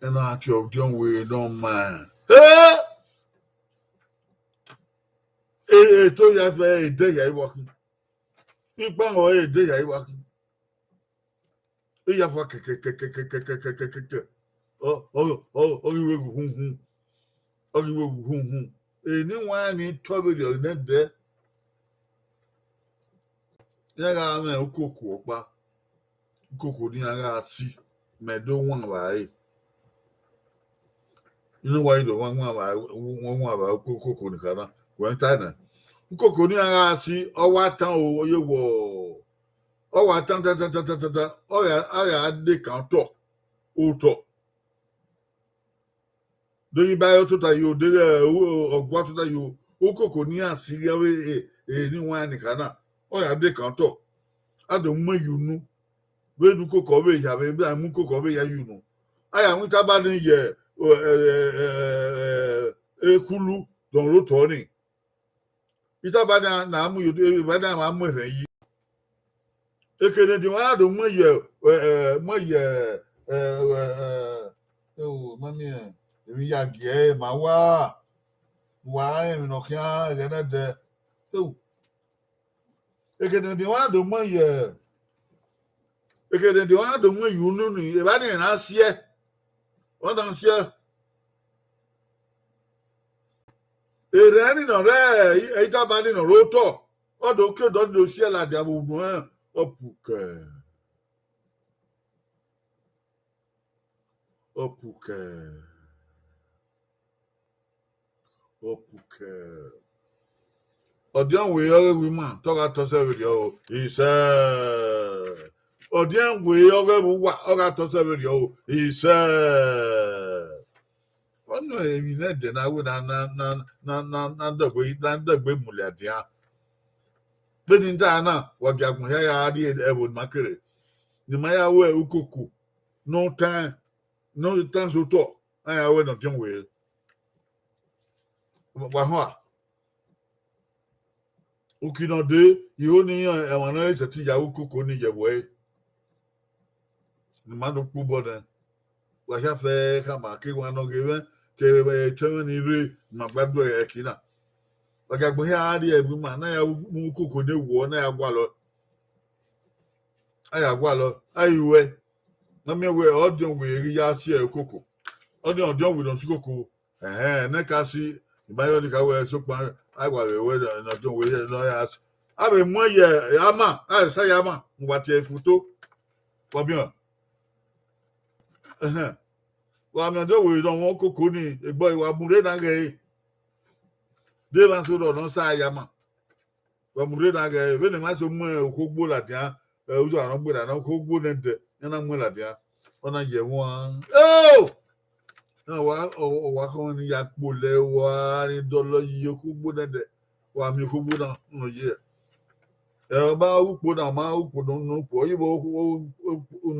Ena ti ọdiọn wẹ ne ọ ma. Eh! E, e to ya fẹ, e de ya iwa khin. Ikpamọ e de ya iwa khin. Eyafa kẹkẹkẹkẹkẹkẹkẹkẹkẹ. Ọ, ọ, ọ, ọ ghi wẹ gu hunhun. Ọ ghi wẹ gu hunhun. Eni wan ni tọ vberriọ nẹdẹ. Iran gha mwẹ ukoko ọkpa. Ukoko ne iran gha si, mẹ do wan vba ẹre. Inu wa i do wan wan vba, wan wan vba ukoko ni kha na. Wẹ ta nẹ. Ukoko ne iran gha si, ọ wa tan o, ọ ye wọ. Ọ wa tan, tan, tan, ọ ya, ọ ya de kan otọ, otọ. Deghẹ iba yo tota yo, deghẹ, eh, u-, ọgua tota yo, ukoko ne iran si gha vbe, eh, eh, ni wan ni kha na, ọ ya de kan otọ. A do mu ye unu, vbene ukoko vbe ya, vbe a mu ukoko vbe ya ye unu. A ya mu itaba ni ye, eh, eh, eh, eh, eh, ekulu dọn rre otọ ni. Itaba na, na mu yo, eba na ma mu erhẹn yi. Ekene de wa do mu ye, eh, eh, mu ye, eh, eh, eh, o, ma miẹn, emwi ya gie ma wa, wa emwi ne ọ khian ẹghẹ nẹdẹ. O. Ekene de wa do mu ye, ekene de wa do mu ye unu ni, eba ni na siẹ, ọ na siẹ. Erhẹn ni nọ rẹ itaba ni nọ rre otọ, ọ do ke dọ do siẹ ladian vbe unu ẹn, ọ pukẹ. Ọ pukẹ. Ọ pukẹ. Ọdiọn wẹ ọghe vbe ima, te ọ gha tọ sẹ vberriọ o, isẹ. Ọdiọn wẹ ọghe vbe uwa, ọ gha tọ sẹ vberriọ o, isẹ. Ọ nọ emwi nẹdẹ na wẹ na, na, na, na, na, na dọgbe, na dọgbe mulia dian. Vbene I da na, wa gie agbọn hia ya rrie ẹvbo ne ima kere. Ne ima ya ru ukoko ne ọ tan, ne ọ tan sẹ otọ, a ya ru ẹe ne ọdiọn wẹ. Wa họn a? Uki nọ dee, iho ni iran ẹmwẹ ne ọ sẹtin ya ru ukoko ni ye ẹvbo ẹre. Ne ima do kpobọ nẹ. Wa hia fẹ khama ke wa nọ ghe mwẹ, ke ẹtuẹmwẹ ni rre, ne ima gba do ẹki na. Wa gie agbọn hia rrie ẹvbo ima, ne a ya mu ukoko ne wọ, ne a ya gualọ. A ya gualọ, a i ruẹ. Na miẹn wẹẹ ọdiọn wẹ ghi ya si ẹre ukoko. Ọdiọn, ọdiọn wẹ nọ si ukoko. Ẹhẹn, ne ka si, I ma yọ ni ka wẹẹ sokpan, a wa vbe wẹẹ ne ọdiọn wẹ nọ ya si. A vbe muẹn ye ama, a vbe sa ye ama, mu wa tie ifuto. Wa miẹn. Ẹhẹn. Wa miẹn ọdiọn wẹ nọ mwẹ ukoko ni, egbe wa mu rre na ghẹ ẹre. De emwa so rọ nọ sa ye ama. Wa mu rre na ghẹ vbene ma so mu okhuo gbo ladian, uzọ a nọ gberra na okhuo gbo nẹdẹ, iran na mu ladian, ọ na ye ẹmwẹ uan. Eo! Na wa, ọ wa khọn ni ya kpolẹ wa ni dọlọ yi okhuo gbo nẹdẹ, wa miẹn okhuo gbo na nọ ye. Ẹ, ọ ma ru ukpo na, ọ ma ru ukpo nọ, nọ ukpo, ọ ye vbe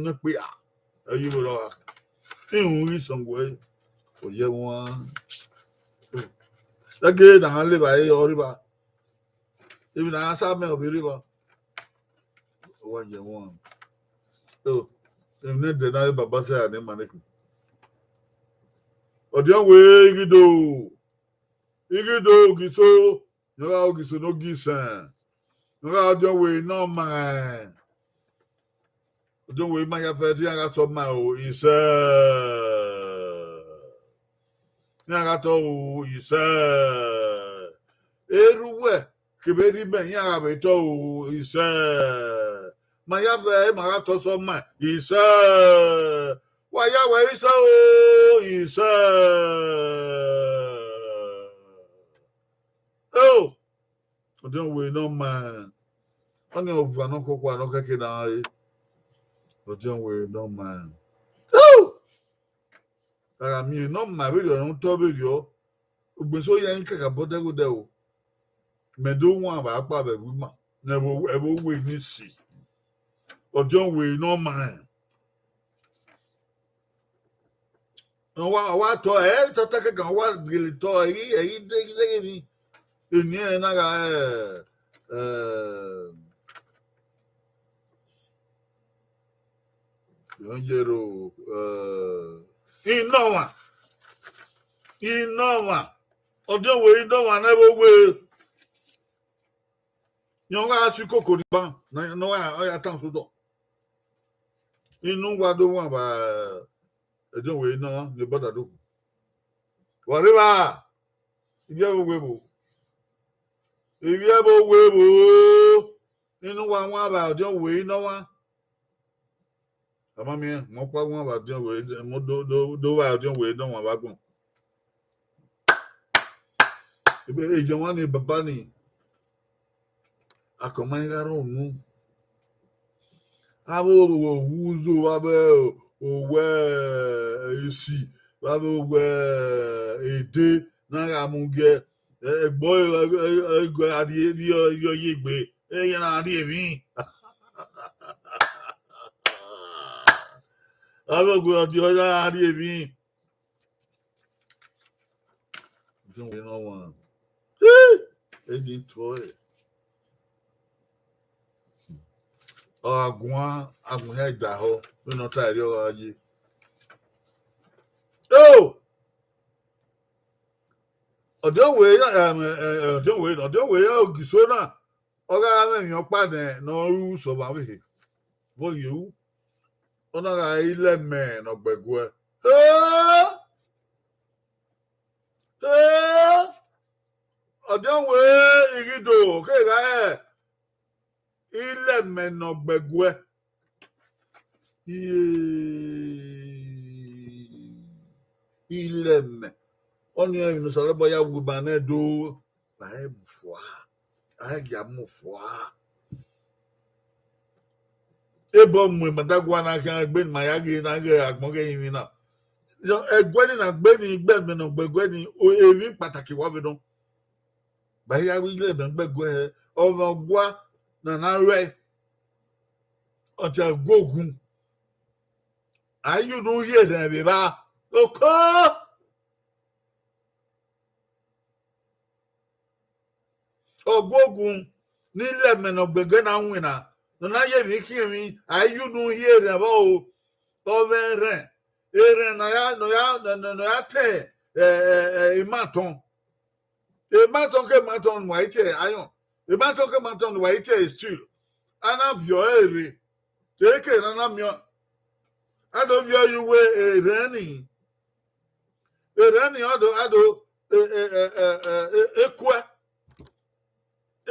nọ ekpe a, ọ ye vbe rọ gha. Irun ghi sọn wẹ, ọ ye ẹmwẹ uan. Ẹgẹ na leva ẹre ọ rre evba. Emwi ne a sa mẹ ọ vbe rre evba. Ọ wa ye ẹmwẹ uan. So, emwi ne ẹdẹ na re baba sẹ a ne ma nekun. Ọdiọn wẹ I ghi do, I ghi do Ogiso, ne ọ gha Ogiso ne Ogisẹn, ne ọ gha ọdiọn wẹ ne ọ ma. Ọdiọn wẹ ma ya fẹ te iran gha sẹ ọma o, isẹ. Iran gha tọ o, isẹ. Erha uwẹ kevbe erha imẹ, iran gha vbe tọ o, isẹ. Ma ya fẹ, ma gha tọ sẹ ọma, isẹ. Wa ya wẹ isẹ o, isẹ. Eo, ọdiọn wẹ ne ọ ma, ọnii ọvan ne ọ khuọkhua ne ọ khẹke na re. Ọdiọn wẹ ne ọ ma. Eo! A gha miẹn ne ọ ma vberriọ, ne ọ tọ vberriọ, ugbeso ya i kakabọ dẹghodẹ o. Mẹ do wan vbe akpa vbe ẹvbo ima, ne ẹvbo, ẹvbo uwe ni si. Ọdiọn wẹ ne ọ ma rẹn. Ọ wa, ọ wa tọ, ẹ, tata kẹkan, ọ wa gele tọ, ẹ, ẹ, ẹ, de, de, de, ni. Eni ẹnrẹn na gha, ẹ, ẹ, Yero, ẹ, Inọmwa. Inọmwa. Ọdiọn wẹ Inọmwa ne ẹvbo uwe. Yẹn ọ gha si koko ni ban, ne ọ gha, ọ ya tan sotọ. Inu wa do wan vbe ọdiọn wẹ Inọmwa ne bọda do. Wa rre evba, ivbi ẹvbo uwe vbo. Ivbi ẹvbo uwe vbo. Inu wa wan vbe ọdiọn wẹ Inọmwa. A ma miẹn, mẹ ọkpa wan vbe ọdiọn wẹ, mẹ do, do, do vbe ọdiọn wẹ Inọmwa vbe agbọn. Ebe, ejọmwa ni baba ni, akọma i gha rrọọ unu. Avbe ohuzo, avbe owẹ esi, avbe owẹ ede, na gha mu gie, ẹgbọ ẹguẹ a rhie rhie ye egbe, iran na rhie emwi. Avbe oguẹ ọdiọ iran na rhie emwi. Eni tuẹ. Ọ gha guan, a guan iran idahọ, vbene ọ ta ẹre ọ gha ye. Eo! Ọdiọnwẹ ya, em, eh, eh, ọdiọnwẹ, ọdiọnwẹ ya Ogiso na, ọ gha mwẹ emwi ọkpa nẹ ne ọ ru sẹ ọmwa ọvbehe. Vbọ ye ru? Ọ na gha re ilẹmẹ ne ọ gbe ẹguẹ. He! He! Ọdiọnwẹ Ighido, ọ kegha re ilẹmẹ ne ọ gbe ẹguẹ. Iye, ilẹmẹ. Ọnii emwi ne Osanobua ya wu ima nẹ do, ma he mu fua, a he gia mu fua. Ebọ mu ima da gua na khian egbe ne ima ya ghe na ghe agbọn ghe emwi na. Ẹguẹ ni na gbe ni, igbe ẹmwẹ ne ọ gbe ẹguẹ ni, o, emwi kpataki wa vbe nọ. Ba hia vbe ilẹmẹ gbe ẹguẹ hẹ, ọmwa ọgua ne a na ruẹ, ọ tie ẹguogun. A ye unu rhie rẹn vbe evba. Oko! Ọguogun ne ilẹmẹ ne ọ gbe ẹguẹ na winna, ne ọ na ye emwi khian emwi, a ye unu rhie rẹn vbọ o. Ọ mwẹ erhẹn, erhẹn ne ọ ya, ne ọ ya, ne, ne, ne ọ ya te, eh, eh, eh, imatọn. Imatọn ke imatọn ne uwa i tie iron. Imatọn ke imatọn ne uwa i tie steel. A na viọ ẹre rre. Eke ne a na miẹn. A do viọ ye uwu erhẹn ni. Erhẹn ni, a do, a do, e, e, e, e, e, e, ekuẹ.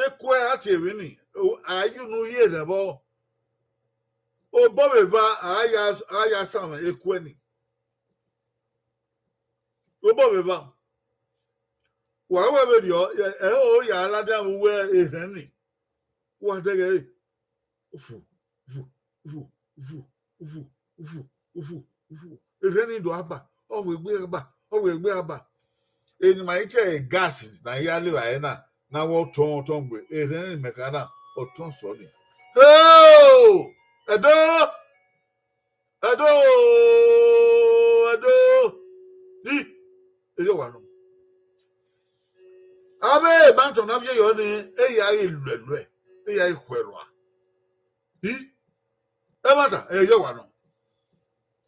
Ekuẹ a tie emwi ni, o, a ye unu ye erhẹn vbọ. Obọ vbe eva, a ya, a ya sanmwẹ ekuẹ ni. Obọ vbe eva. Wa wẹ vberriọ, ẹ, ẹ, o ya ladian vbe uwu erhẹn ni. Wa dẹghe ẹre. Ufu, ufu, ufu, ufu, ufu, ufu, ufu, ufu. Erhẹn ni do aba, ọ wẹ egbe aba, ọ wẹ egbe aba. Eni ma i tie gas na ya levba ẹre na, na wẹ ọtọn, ọtọn gbe. Erhẹn ni mẹ ka na, ọtọn sọ ni. Heo! Ẹdo! Ẹdo! Ẹdo! Hi! Erriọ wa nọ. Avbe emantọn na viẹ yọ ni, eya ghi luẹluẹ, eya ghi khuẹrua. Hi! Ẹmwata, erriọ wa nọ.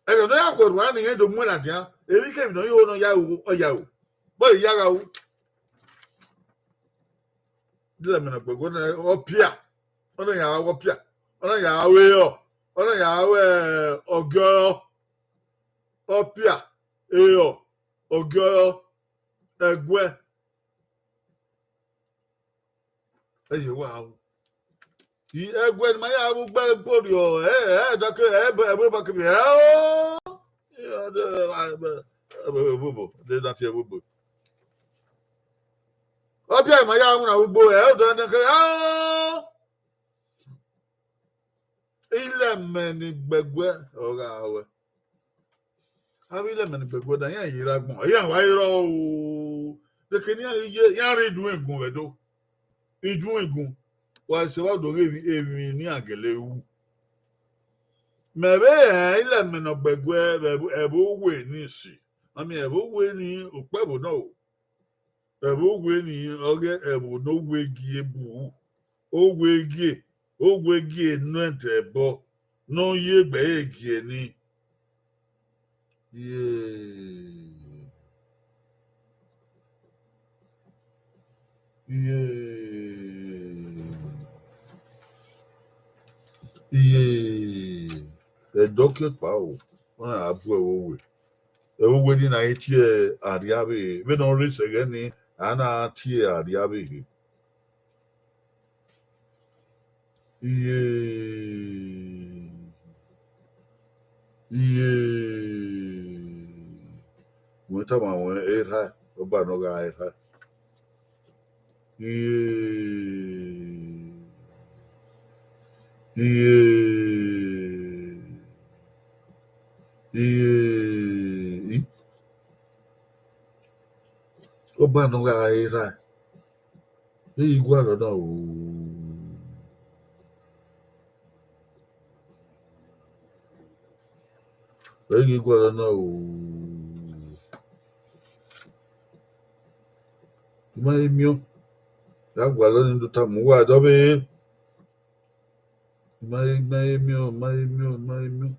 Ẹghẹ ne ọ ya khuẹrua ni, irẹn do muẹn ladian, emwi kemwi ne ọ ya ho ne ọ ya ru, ọ ya ru. Bọ ya gha ru. Dila mẹ na gbẹguẹ na, ọ pia. Ọ na ya ru ọ pia. Ọ na ya ru ehọ. Ọ na ya ru, eh, ọgiọrọ. Ọ pia, ehọ, ọgiọrọ, ẹguẹ. Ẹ ye wa ru. I ẹguẹ ne ma ya ru gbe gborriọ, ẹ, ẹ, dọke, ẹ, ẹ, ẹ, ẹ, ẹ, o. Ẹ, ẹ, ẹ, ẹ, ẹ, ẹ, ẹ, ẹ, de na tie ẹvbo. Ọ pia ma ya ru na ugbo, ẹ, o, dọke, ẹ, o. Ilẹmẹ ni gbẹguẹ, ọ gha ruẹ. Avbe ilẹmẹ ni gbẹguẹ da, iran ye rre agbọn, iran wa i rrọọ o. Deke ne iran ye, iran rre idun egun vbe Ẹdo. Idun egun. Wa sẹ vbe do ghe emwi, emwi ne iran gele ru. Mẹ vbe rẹn ilẹmẹ ne ọ gbẹguẹ vbe ẹvbo, ẹvbo uwe ni si. Ami ẹvbo uwe ni, okpẹvbo nọ o. Ẹvbo uwe ni, ọghe ẹvbo ne owe gie bu. Owe gie, owe gie nọ ẹdẹ ẹbọ, ne ọ ye egbe ẹre gie ni. Ye. Ye. Ye. Ẹdẹ ọ ke kpa o, ọ na gha bu ẹvbo uwe. Ẹvbo uwe ni na i tie arriavbe, vbene ọ rre sẹ ẹghẹ ni, a na tie arriavbe he. Iye, iye, wẹ tama ruẹ erha, ọba ne ọ gha erha. Iye, iye, iye, i-, ọba ne ọ gha erha. Ẹ i gualọ na o. Ẹ i gualọ na o. I ma he miẹn. Ya gualọ ni do tama uwa dọvbe. I ma he, I ma he miẹn, I ma he miẹn, I ma he miẹn.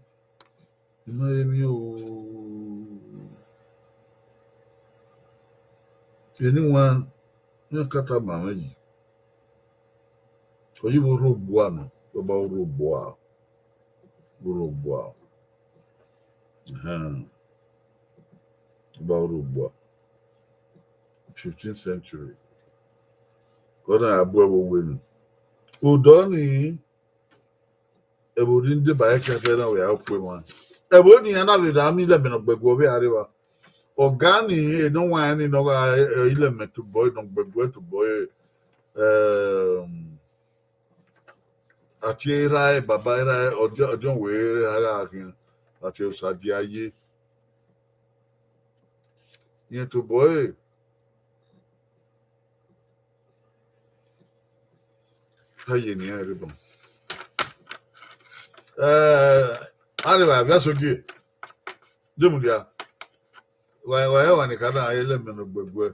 I ma he miẹn o. Eni wan, iran ka tama mwẹ yi. Oyi vbe orhogbua nọ, ọba orhogbua. Orhogbua. Ẹhẹn. Ọba orhogbua. Fifteenth century. Ọ na ya bu ẹvbo uwe ni. Odọ ni, ẹvbo ni deba ẹkẹfẹ na wẹ a kpe emwa. Ẹvbo ni iran na vbe rha miẹn ilẹmẹ ne ọ gbẹguẹ vbe areva. Ọga ni, enọ wan ni ne ọ gha, eh, ilẹmẹ tobọ, ne ọ gbẹguẹ tobọ, eh, ehm, a tie erha, baba erha, ọdiọn, ọdiọn wẹ erha gha khian, a tie Osadia ye. Irẹn tobọ ẹre. Aye ne iran rre ban. Eh, areva vbe asogie. De mudia. Wa, wa, wa ni ka na ilẹmẹ ne ọ gbẹguẹ.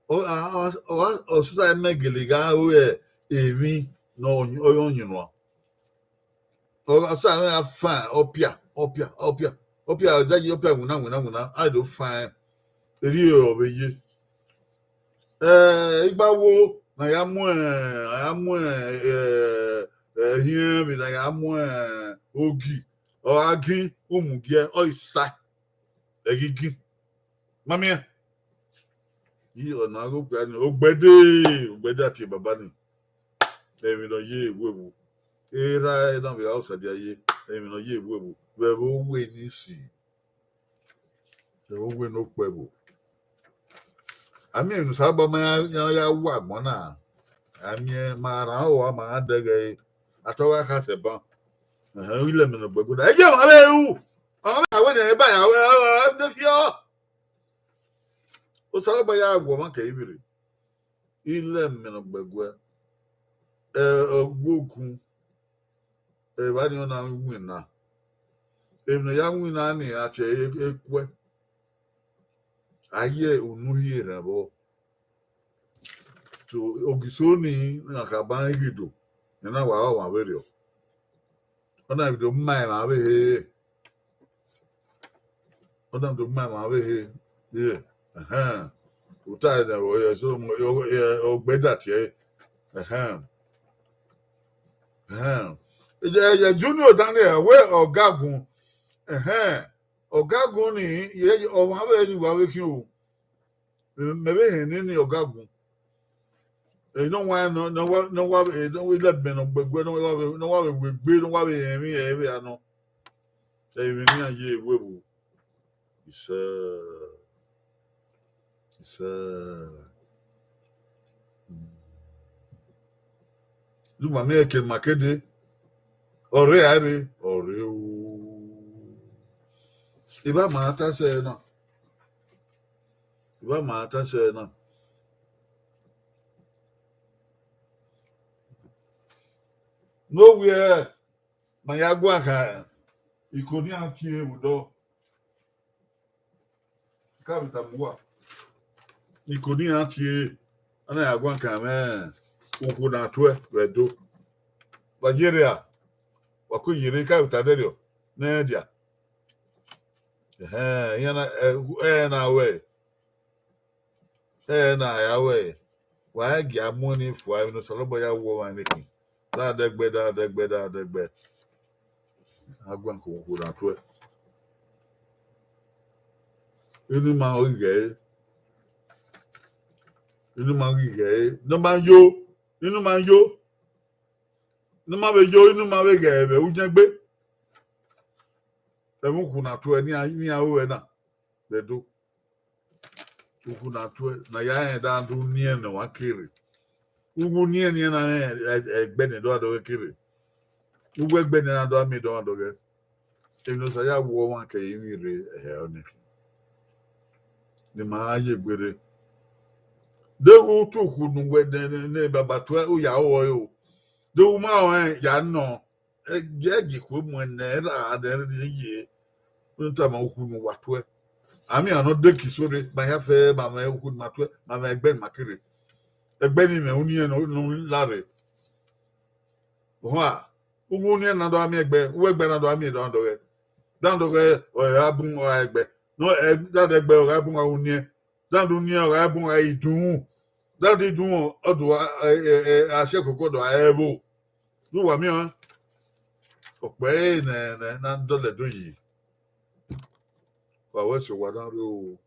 Ọ, a, ọ, ọ, ọ, ọsuta mẹ gele gha ru emwi ne ọ, ọ, ọ yinnuan. Ọ gha sa mwẹ a fan, ọ pia, ọ pia, ọ pia, ọ pia, ọ zẹgiẹ, ọ pia winna, winna, winna, a do fan ẹn. Erriọ ọ vbe ye. Eh, igbawo ne a ya mu, a ya mu, eh, eh, ehiẹn vbe ne a ya mu, eh, ogi. Ọ gha gin, u mu giẹ, ọ i sa ẹghẹ i gin. Ma miẹn. I ọna ghe okpia ni, ogbẹde, ogbẹde a tie baba ni. Emwi ne ọ ye vbe evbo. Erha na vbe gha Osadia ye, emwi ne ọ ye vbe evbo. Vbe ẹvbo uwu eni si. Vbe ẹvbo uwu eni okpẹvbo. A miẹn emwi ne Osanobua ma ya, ya, ya wu agbọn na. A miẹn ma rhan aro, a ma rhan dẹghe ẹre. A tọ gha khasẹ ban. Ẹhẹn, ilẹ mẹ ne ọ gbẹguẹ na. Ẹ jẹ emwa vbe ru. Ọmwa vbe a wẹ ne ẹ ba ya wẹ, ọ, ọ, ọ, de fi ọ. Osanobua ya wu ọmwa kẹ ivbi rre. Ilẹ mẹ ne ọ gbẹguẹ. Ẹ, ọ gu okun. Evba ni ọna winna. Emwi ne ọ ya winna ni, a tie ẹre ekuẹ. A ye unu hie rẹn vbọ. So, ogiso ni, na kha ban ghi do, ena wa ọmwa vberriọ. Ọna vbe do ma emwa vbe ehe. Ọna do ma emwa vbe ehe. Ye, ẹhẹn. Uta ẹdẹ vbe ọye, so, ọ, ọ, ọ, ọ gbẹdẹ tie ẹre. Ẹhẹn. Ẹhẹn. Ẹ, ẹ, Junior Daniel, wẹ ọgagun. Ẹhẹn. Ọgagun ni, ye, ọmwa vbe ni wa vbe khin o. Mẹ vbe hẹn nene ọgagun. Ẹ, ne ọ wa, ne ọ wa, ne ọ wa, ẹ, ne ọ wa ilẹ mẹ ne ọ gbẹguẹ, ne ọ wa vbe, ne ọ wa vbe wegbe, ne ọ wa vbe rẹn emwi ẹre vbe a nọ. Emwi ne iran ye vbe evbo. Isẹ. Isẹ. Mm. Du ma miẹn eke ma kede. Ọ rre a rre, ọ rre o. Eva ma ta sẹ na. Eva ma ta sẹ na. Ne ovbi ẹre ma ya guan kha iko ne iran tie vbe odọ. Ka vbe tama uwa. Iko ne iran tie, a na ya guan kha mwẹ ukhu na tuẹ vbe Ẹdo. Wa ye rre a, wa ku ye rre, ka vbe ta dẹrriọ ne ẹ dia. Ẹhẹn, iran na, ẹ, ẹ na wẹ. Ẹ na ya wẹ, wa i gia mu ni fua, emwi ne Osanobua ya wu ọmwa niki. Da dẹgbẹ, da dẹgbẹ, da dẹgbẹ. A guan ko, ko na tuẹ. Inu ma ghi ghẹ ẹre. Inu ma ghi ghẹ ẹre. Ne ọ ma yo, inu ma yo. Ne ọ ma vbe yo, inu ma vbe ghẹ ẹre vbe uyẹngbe. Ẹmwẹ ukhu na tuẹ ne iran, ne iran ru ẹre na vbe Ẹdo. Ukhu na tuẹ, ne a ya rẹn da do uniẹn ne ọmwa kere. Uwu uniẹn ne iran na rẹn ẹ-, ẹgbẹ ne dọmwadẹ ọghẹ kere. Uwu ẹgbẹ ne iran na do a miẹn dọmwadẹ ọghẹ. Emwi ne Osa ya wu ọmwa kẹ emwi rre ẹhẹ ọnii. Ne ima ra ye egbe rre. Deghẹ u tu ukhu ne uwẹ ne, ne, ne baba tuẹ, u ya rọe o. Deghẹ u ma rọe, ya nọ. Ẹgiẹgiẹ ikhuo muẹn nẹ ra nẹ rre ye. Unu tama ukhu ne uwa tuẹ. Amẹ iran ne ọ de kiso rre, ma hia fẹ, ma mwẹ ukhu ne ima tuẹ, ma mwẹ ẹgbẹ ne ima kere. Ẹgbẹ ne imẹ uniẹn ne ọ, ne ọ la rre. Ohan, uwu uniẹn na do a miẹn ẹgbẹ, uwu ẹgbẹ na do a miẹn dọmwadẹ ọghẹ. Dọmwadẹ ọghẹ, ọ gha bun ọghe ẹgbẹ. Nọ, ẹ, dọmwadẹ ẹgbẹ, ọ gha bun ọghe uniẹn. Dọmwadẹ uniẹn, ọ gha bun ọghe idunmwu. Dọmwadẹ idunmwu, ọ do a, ẹ, ẹ, ẹ, a si ẹkoko do a ẹvbo. Ne uwa miẹn ọnrẹn. Ọkpẹ ẹre nẹ, nẹ, na dọlẹ do yi. Wa wẹ sẹ owa na rre o.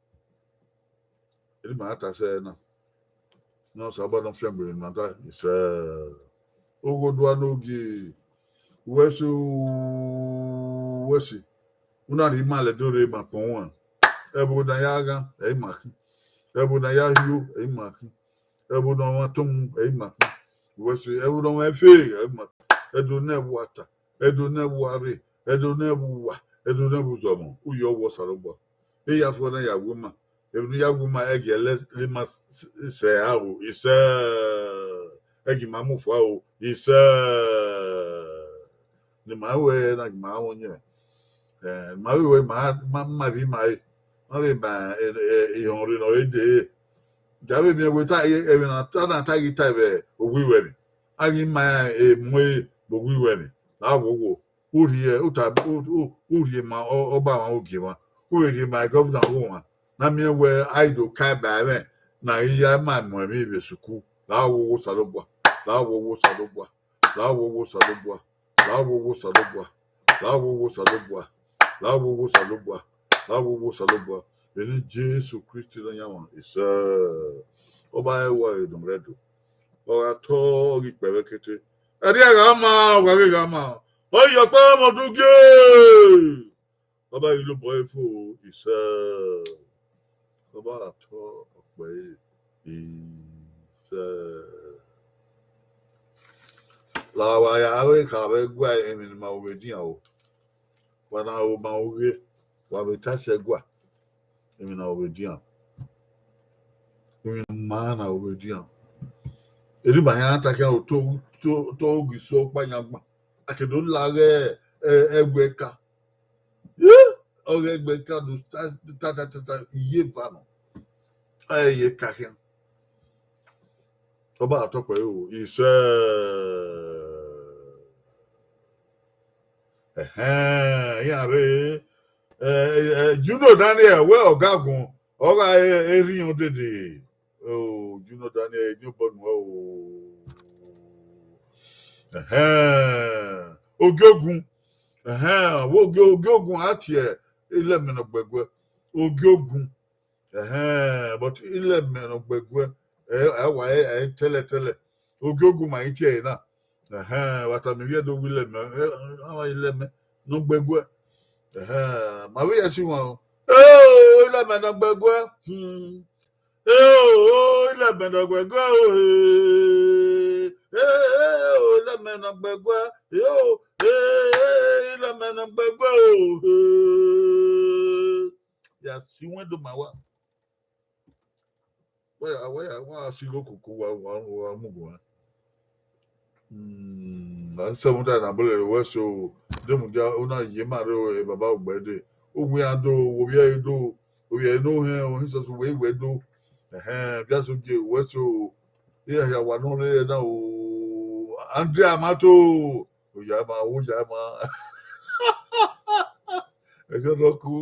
Eni ma ta sẹ na. Ne Osanobua ne ọ fiangbe ne ima ta, isẹ. Oghodua ne ogie. Wẹ sẹ o, wẹ sẹ. U na rhie ima lẹdẹ rre ma kpọn wan. Ẹvbo ne a ya ghan, ẹ i ma khin. Ẹvbo ne a ya hio, ẹ i ma khin. Ẹvbo ne ọmwa tọn mu, ẹ i ma khin. Wẹ sẹ, ẹvbo ne ọmwa fe, ẹ i ma khin. Ẹdo ne ẹvbo a ta, Ẹdo ne ẹvbo a rre, Ẹdo ne ẹvbo uwa, Ẹdo ne ẹvbo uzọmọ, u yọ wẹ Osanobua. Iyafẹ ne a ya wu ima, emwi ne u ya wu ima, ẹgiẹ lẹ, lẹ ima s-, s-, sẹ aro, isẹ, ẹgiẹ ima mu fua o, isẹ. Ne ima wẹ na, ima wọn yẹn. Eh, ma vbe wẹ ma, ma, ma vbe ma re, ma vbe ma, eh, eh, ehọnrẹn ne ọ re dee. Ja vbe miẹn wẹ ta, eh, ẹmwẹ na ta na ta ghi ta vbe owiwẹ ni. A ghi ma, eh, mu ẹre vbe owiwẹ ni. La wo wo. U rhie, u ta, u, u, u rhie ma ọ, ọba mwa ogie mwa. U vbe rhie ma governor wo mwa. Na miẹn wẹ a i do ka ba ẹmwẹ, na ghi ya ma mu ẹmwẹ vbe sukuru. La wo wo Osanobua. La wo wo Osanobua. La wo wo Osanobua. La wo wo Osanobua. La wo wo Osanobua, la wo wo Osanobua, la wo wo Osanobua. Vbene Jesu Kristi Nọyaẹnmwa, isẹ. Ọba ẹwae ne ọ rre Ẹdo, ọ gha tọ, ọ ghi kpẹ vbe ekete. Ẹdẹ a gha ma, ọ gha ghe gha ma, ọ ye ọkpa mọ du gie. Ọba ghi lobọ ẹre fo, isẹ. Ọba gha tọ ọkpa ẹre, isẹ. La wa ya vbe kha vbe gua emwi ne ima ru vbe edian o. Wa na ru ma ru ghe, wa vbe ta sẹ gua. Emwi na ru vbe edian. Emwi ne ima na ru vbe edian. Eri ma hia ta khian ro to, to, to ghi so ọkpa yan gban. A ke do la ghe, ẹ, ẹguẹ ka. Ye, ọ ghe ẹguẹ ka do ta, ta, ta, ta, ta, iye eva nọ. Ẹ ye ka khian. Ọba tọ ọkpa ẹre o, isẹ. Ẹhẹn, iran rre, ẹ, ẹ, Juno Daniel, wẹ ọgagun, ọ gha e, e rhiọn dede. O, Juno Daniel, eni obọ nuẹ o. Ẹhẹn, Ogiogun. Ẹhẹn, wẹ Ogi-, Ogiogun a tie ilẹmẹ ne ọ gbe ẹguẹ. Ogiogun. Ẹhẹn, but ilẹmẹ ne ọ gbe ẹguẹ, ẹ, ẹ wa, ẹ, ẹ tẹlẹ tẹlẹ. Ogiogun ma i tie ẹre na. Ẹhẹn, wa tama ivbi Ẹdo wẹ ilẹmẹ, ẹ, a wa ilẹmẹ ne ọ gbe ẹguẹ. Ẹhẹn, ma vbe ya si wan o. Eo, ilẹmẹ ne ọ gbe ẹguẹ. Hmm. Eo, ilẹmẹ ne ọ gbe ẹguẹ o, he. Eo, ilẹmẹ ne ọ gbe ẹguẹ. Eo, ilẹmẹ ne ọ gbe ẹguẹ o, he. Ya si wẹn do ma wa. Wa ya, wa ya, wa si igho koko wa, wa, wa mu guan. Mm, a seven time na bọlẹ wẹ so, de mudia, una ye ma rre, e baba ogbẹde. Uwu iran do, ovbi ẹre do, ovbi ẹre ne ohẹn, ohin sọsọ wẹ iwẹ do. Ẹhẹn, bia so je wẹ so, iran hia wa nọ rre na o, Andrea Mato, oya ma, oya ma. Ẹjọ nọ ku,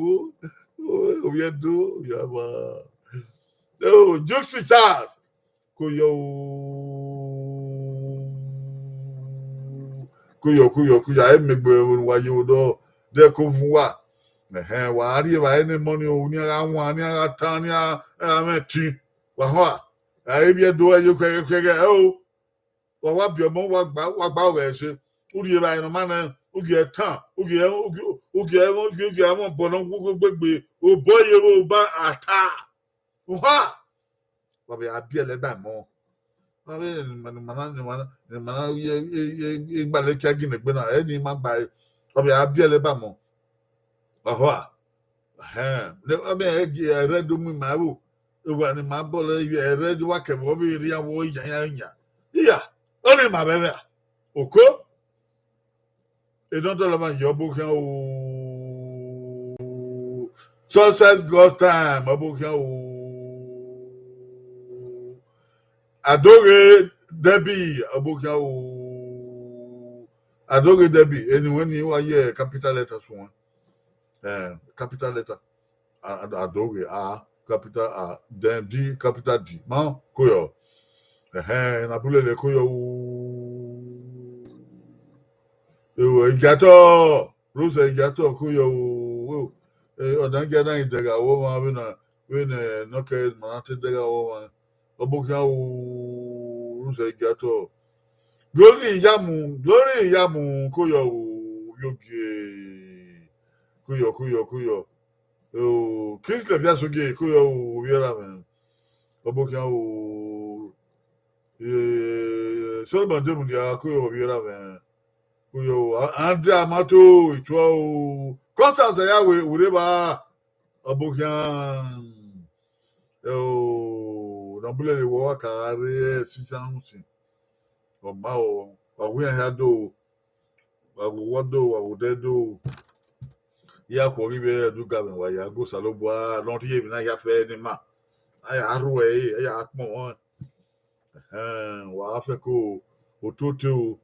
ovbi ẹre do, oya ma. Oh, Juicy Charles. Koyọ o. Koyọ, koyọ, koyọ. A i miẹn egbe vbe ne uwa ye vbe odọ, de ẹko vun uwa. Ẹhẹn, wa rri evbare ne mọni o, ne iran gha wan, ne iran gha tan, ne iran gha mwẹ ẹtin. Wa họn a? A i vbiẹ do ẹre ye okhuẹghẹ, okhuẹghẹ, ẹ o. Wa wa biẹ ọmọ, wa gba, wa gba ọghẹ ẹse. U rri evbare ne ọ ma nẹ, u gie ẹre tan, u gie ẹre, u gie, u gie ẹre, u gie, u gie ẹre mwẹ obọ ne ọ wu gbegbe, obọ ye vbe oba ata. Uha! Wa vbe a biẹlẹ ba ẹmọ. Wa vbe ne ima na, ne ima na, ne ima na ye, ye, ye, ye gbalẹ kia ginegbe na, ẹ ni ma gba ẹre. Wa vbe a biẹlẹ ba ẹmọ. Ọhọ a. Ẹhẹn. Ne ọ mẹ ẹrẹ do mu ima ẹvbo. Ewa ne ima bọlọ ẹrẹ do wa kẹvbe ọ vbe rria vbe ọ yan yan yan. Iya, ọ ne ima vbe ẹvbo a. Oko. Enọdọlọmwa ye ọbokhian o. Success God time, ọbokhian o. Adoghe Debbie, ọbokhian o. Adoghe Debbie, eni wẹ ni wa ye capital letter suẹn. Eh, capital letter. A, a, Adoghe, A, capital A, then D, capital D. Ma, koyọ. Ẹhẹn, na bulele koyọ o. Ewo, Igiatọ, Rose Igiatọ, koyọ o. Eh, ọna gia na i dẹgha wọ ọmwa vbe na, vbe ne nọkẹ ma na te dẹgha wọ ọmwa. Ọbokhian o, Rose Igiatọ. Glory Iyamu, Glory Iyamu, koyọ o, yogie. Koyọ, koyọ, koyọ. O, Kingsley Biasogie, koyọ o, ovbi erha mwẹ. Ọbokhian o, eh, Solomon Demudia, koyọ ovbi erha mwẹ. Koyọ o, A-, Andrea Mato, ituọ o. Constance ya we, were ba. Ọbokhian, eh, o, na bulele wọ wa ka rre ẹse isan usin. Ọ ma o, wa wu iran hia do, wa wu wọ do, wa wu odẹ do. Iran khuọ ghi vbe Ẹdo ga mwẹ, wa ya go Osanobua, ne ọ rhie emwi na ya fẹ ne ima. A ya rhuẹ ẹre, a ya kpọnmwẹ. Ẹhẹn, wa fẹko ototo o.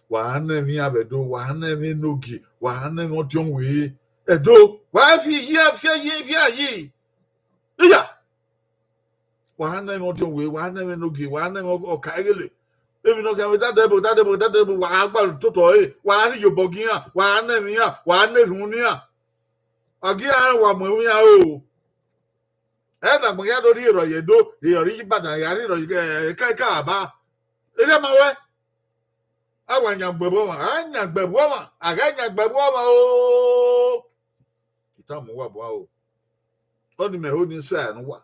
Wa na ẹmwẹ iran vbe Ẹdo, wa na ẹmwẹ enogie, wa na ẹmwẹ ọdiọnwẹ Ẹdo. Wa fi iye, fi iye, fi iye. Iya. Wa na ẹmwẹ ọdiọnwẹ, wa na ẹmwẹ enogie, wa na ẹmwẹ ọka eghele. Emwi ne ọ khian vbe dadẹ ẹbọ, dadẹ ẹbọ, dadẹ ẹbọ, wa gha gba ototọ ẹre, wa gha rhie iyobọ gi iran, wa gha na ẹmwẹ iran, wa gha na erhunmwu ne iran. Ọ gi iran rẹn wa mu ẹmwẹ iran ro. Ẹna agbọn ya do rhie rrọọ ye do, rhie ọre iye ibadan, ya rhie rrọọ ye, eh, eka, eka aba. Erha ma wẹ. A wa yan gbe ẹvbo ọmwa, a yan gbe ẹvbo ọmwa, a gha yan gbe ẹvbo ọmwa o. Ita mu uwa bua o. Ọni mẹ ho ni sẹ ne uwa.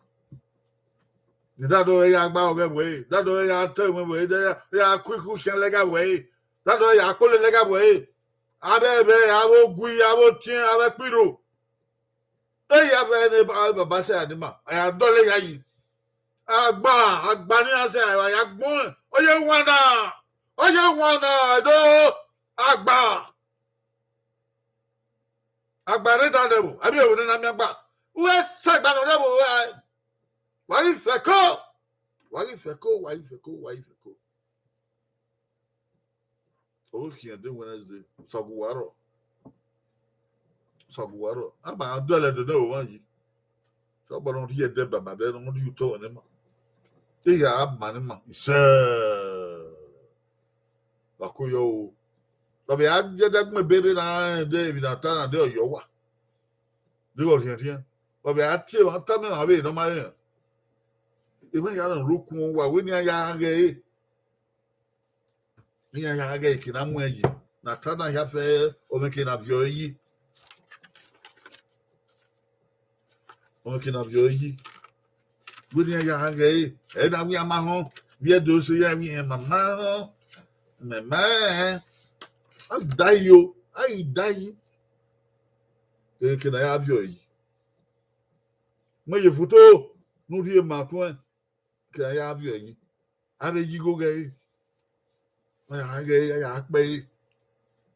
Ne dado ya gba ọghẹ wẹ, dado ya te mwẹ wẹ, ya, ya ku ikhu siẹn lẹga wẹ, dado ya kpolo lẹga wẹ. Avbe ẹvbo, avbe ogui, avbe otiẹn, avbe ẹkpirro. Eya vẹ ne ba, baba sẹ ni ma, a ya dọlọ eya yi. Agba, agba ne iran sẹ, a ya gbẹn, ọ ye wan na, ọ ye wan na, do, agba. Agba rre dan ẹvbo, a miẹn ẹvbo ne a na miẹn agba. Uwẹ sẹ agba nọ rre ẹvbo, uwẹ, wa ghi fẹko, wa ghi fẹko, wa ghi fẹko, wa ghi fẹko. Ọ khian de Wednesday, Saguwaro. Saguwaro. A ma dọlọ ẹdẹ ne ọmwa yi. Sọbọ ne ọ rhie ẹdẹ ba ma, ẹdẹ ne ọ rhie utọ ne ma. Te ya ma ne ma, isẹ. Wa ko yọ o. Ọ vbe a zẹdẹ gbẹn ebe rre na rẹn de, emwi na ta na de ọ yọ wa. De ọ rhiẹnrhiẹn. Ọ vbe a tie emwa tama emwa vbe ne ọ ma rẹn. Emwa ya na rokun wa, wẹ ne iran ya ghe ẹre. Iran ya ghe eke na mu ẹn yi, ne a ta na hia fẹ, ọmwẹ eke na viọ ẹre yi. Ọmwẹ eke na viọ ẹre yi. Wẹ ne iran ya ghe ẹre, ẹ na wẹ iran ma họn, vbe ẹdẹ ọse ya wẹ iran ma ma họn, mẹ ma rẹn. A ghi da yi o, a ghi da yi. Eke na ya viọ ẹre yi. Mẹ ye foto ne u rhie ma tuẹn, eke na ya viọ ẹre yi. A vbe yi igho ghe ẹre. A ya ghe ẹre, a ya kpẹ ẹre.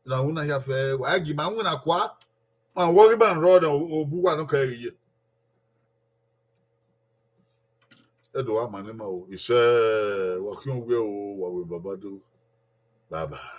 Na wu na hia fẹ, wa gi ma winna kua. Ma wọ ghi ma rrọọ na, o bu uwa nọ kẹ ghi ye. Ẹdẹ wa ma ne ma o, isẹ, wa khian wẹ o, wa wẹ baba do. Bye bye.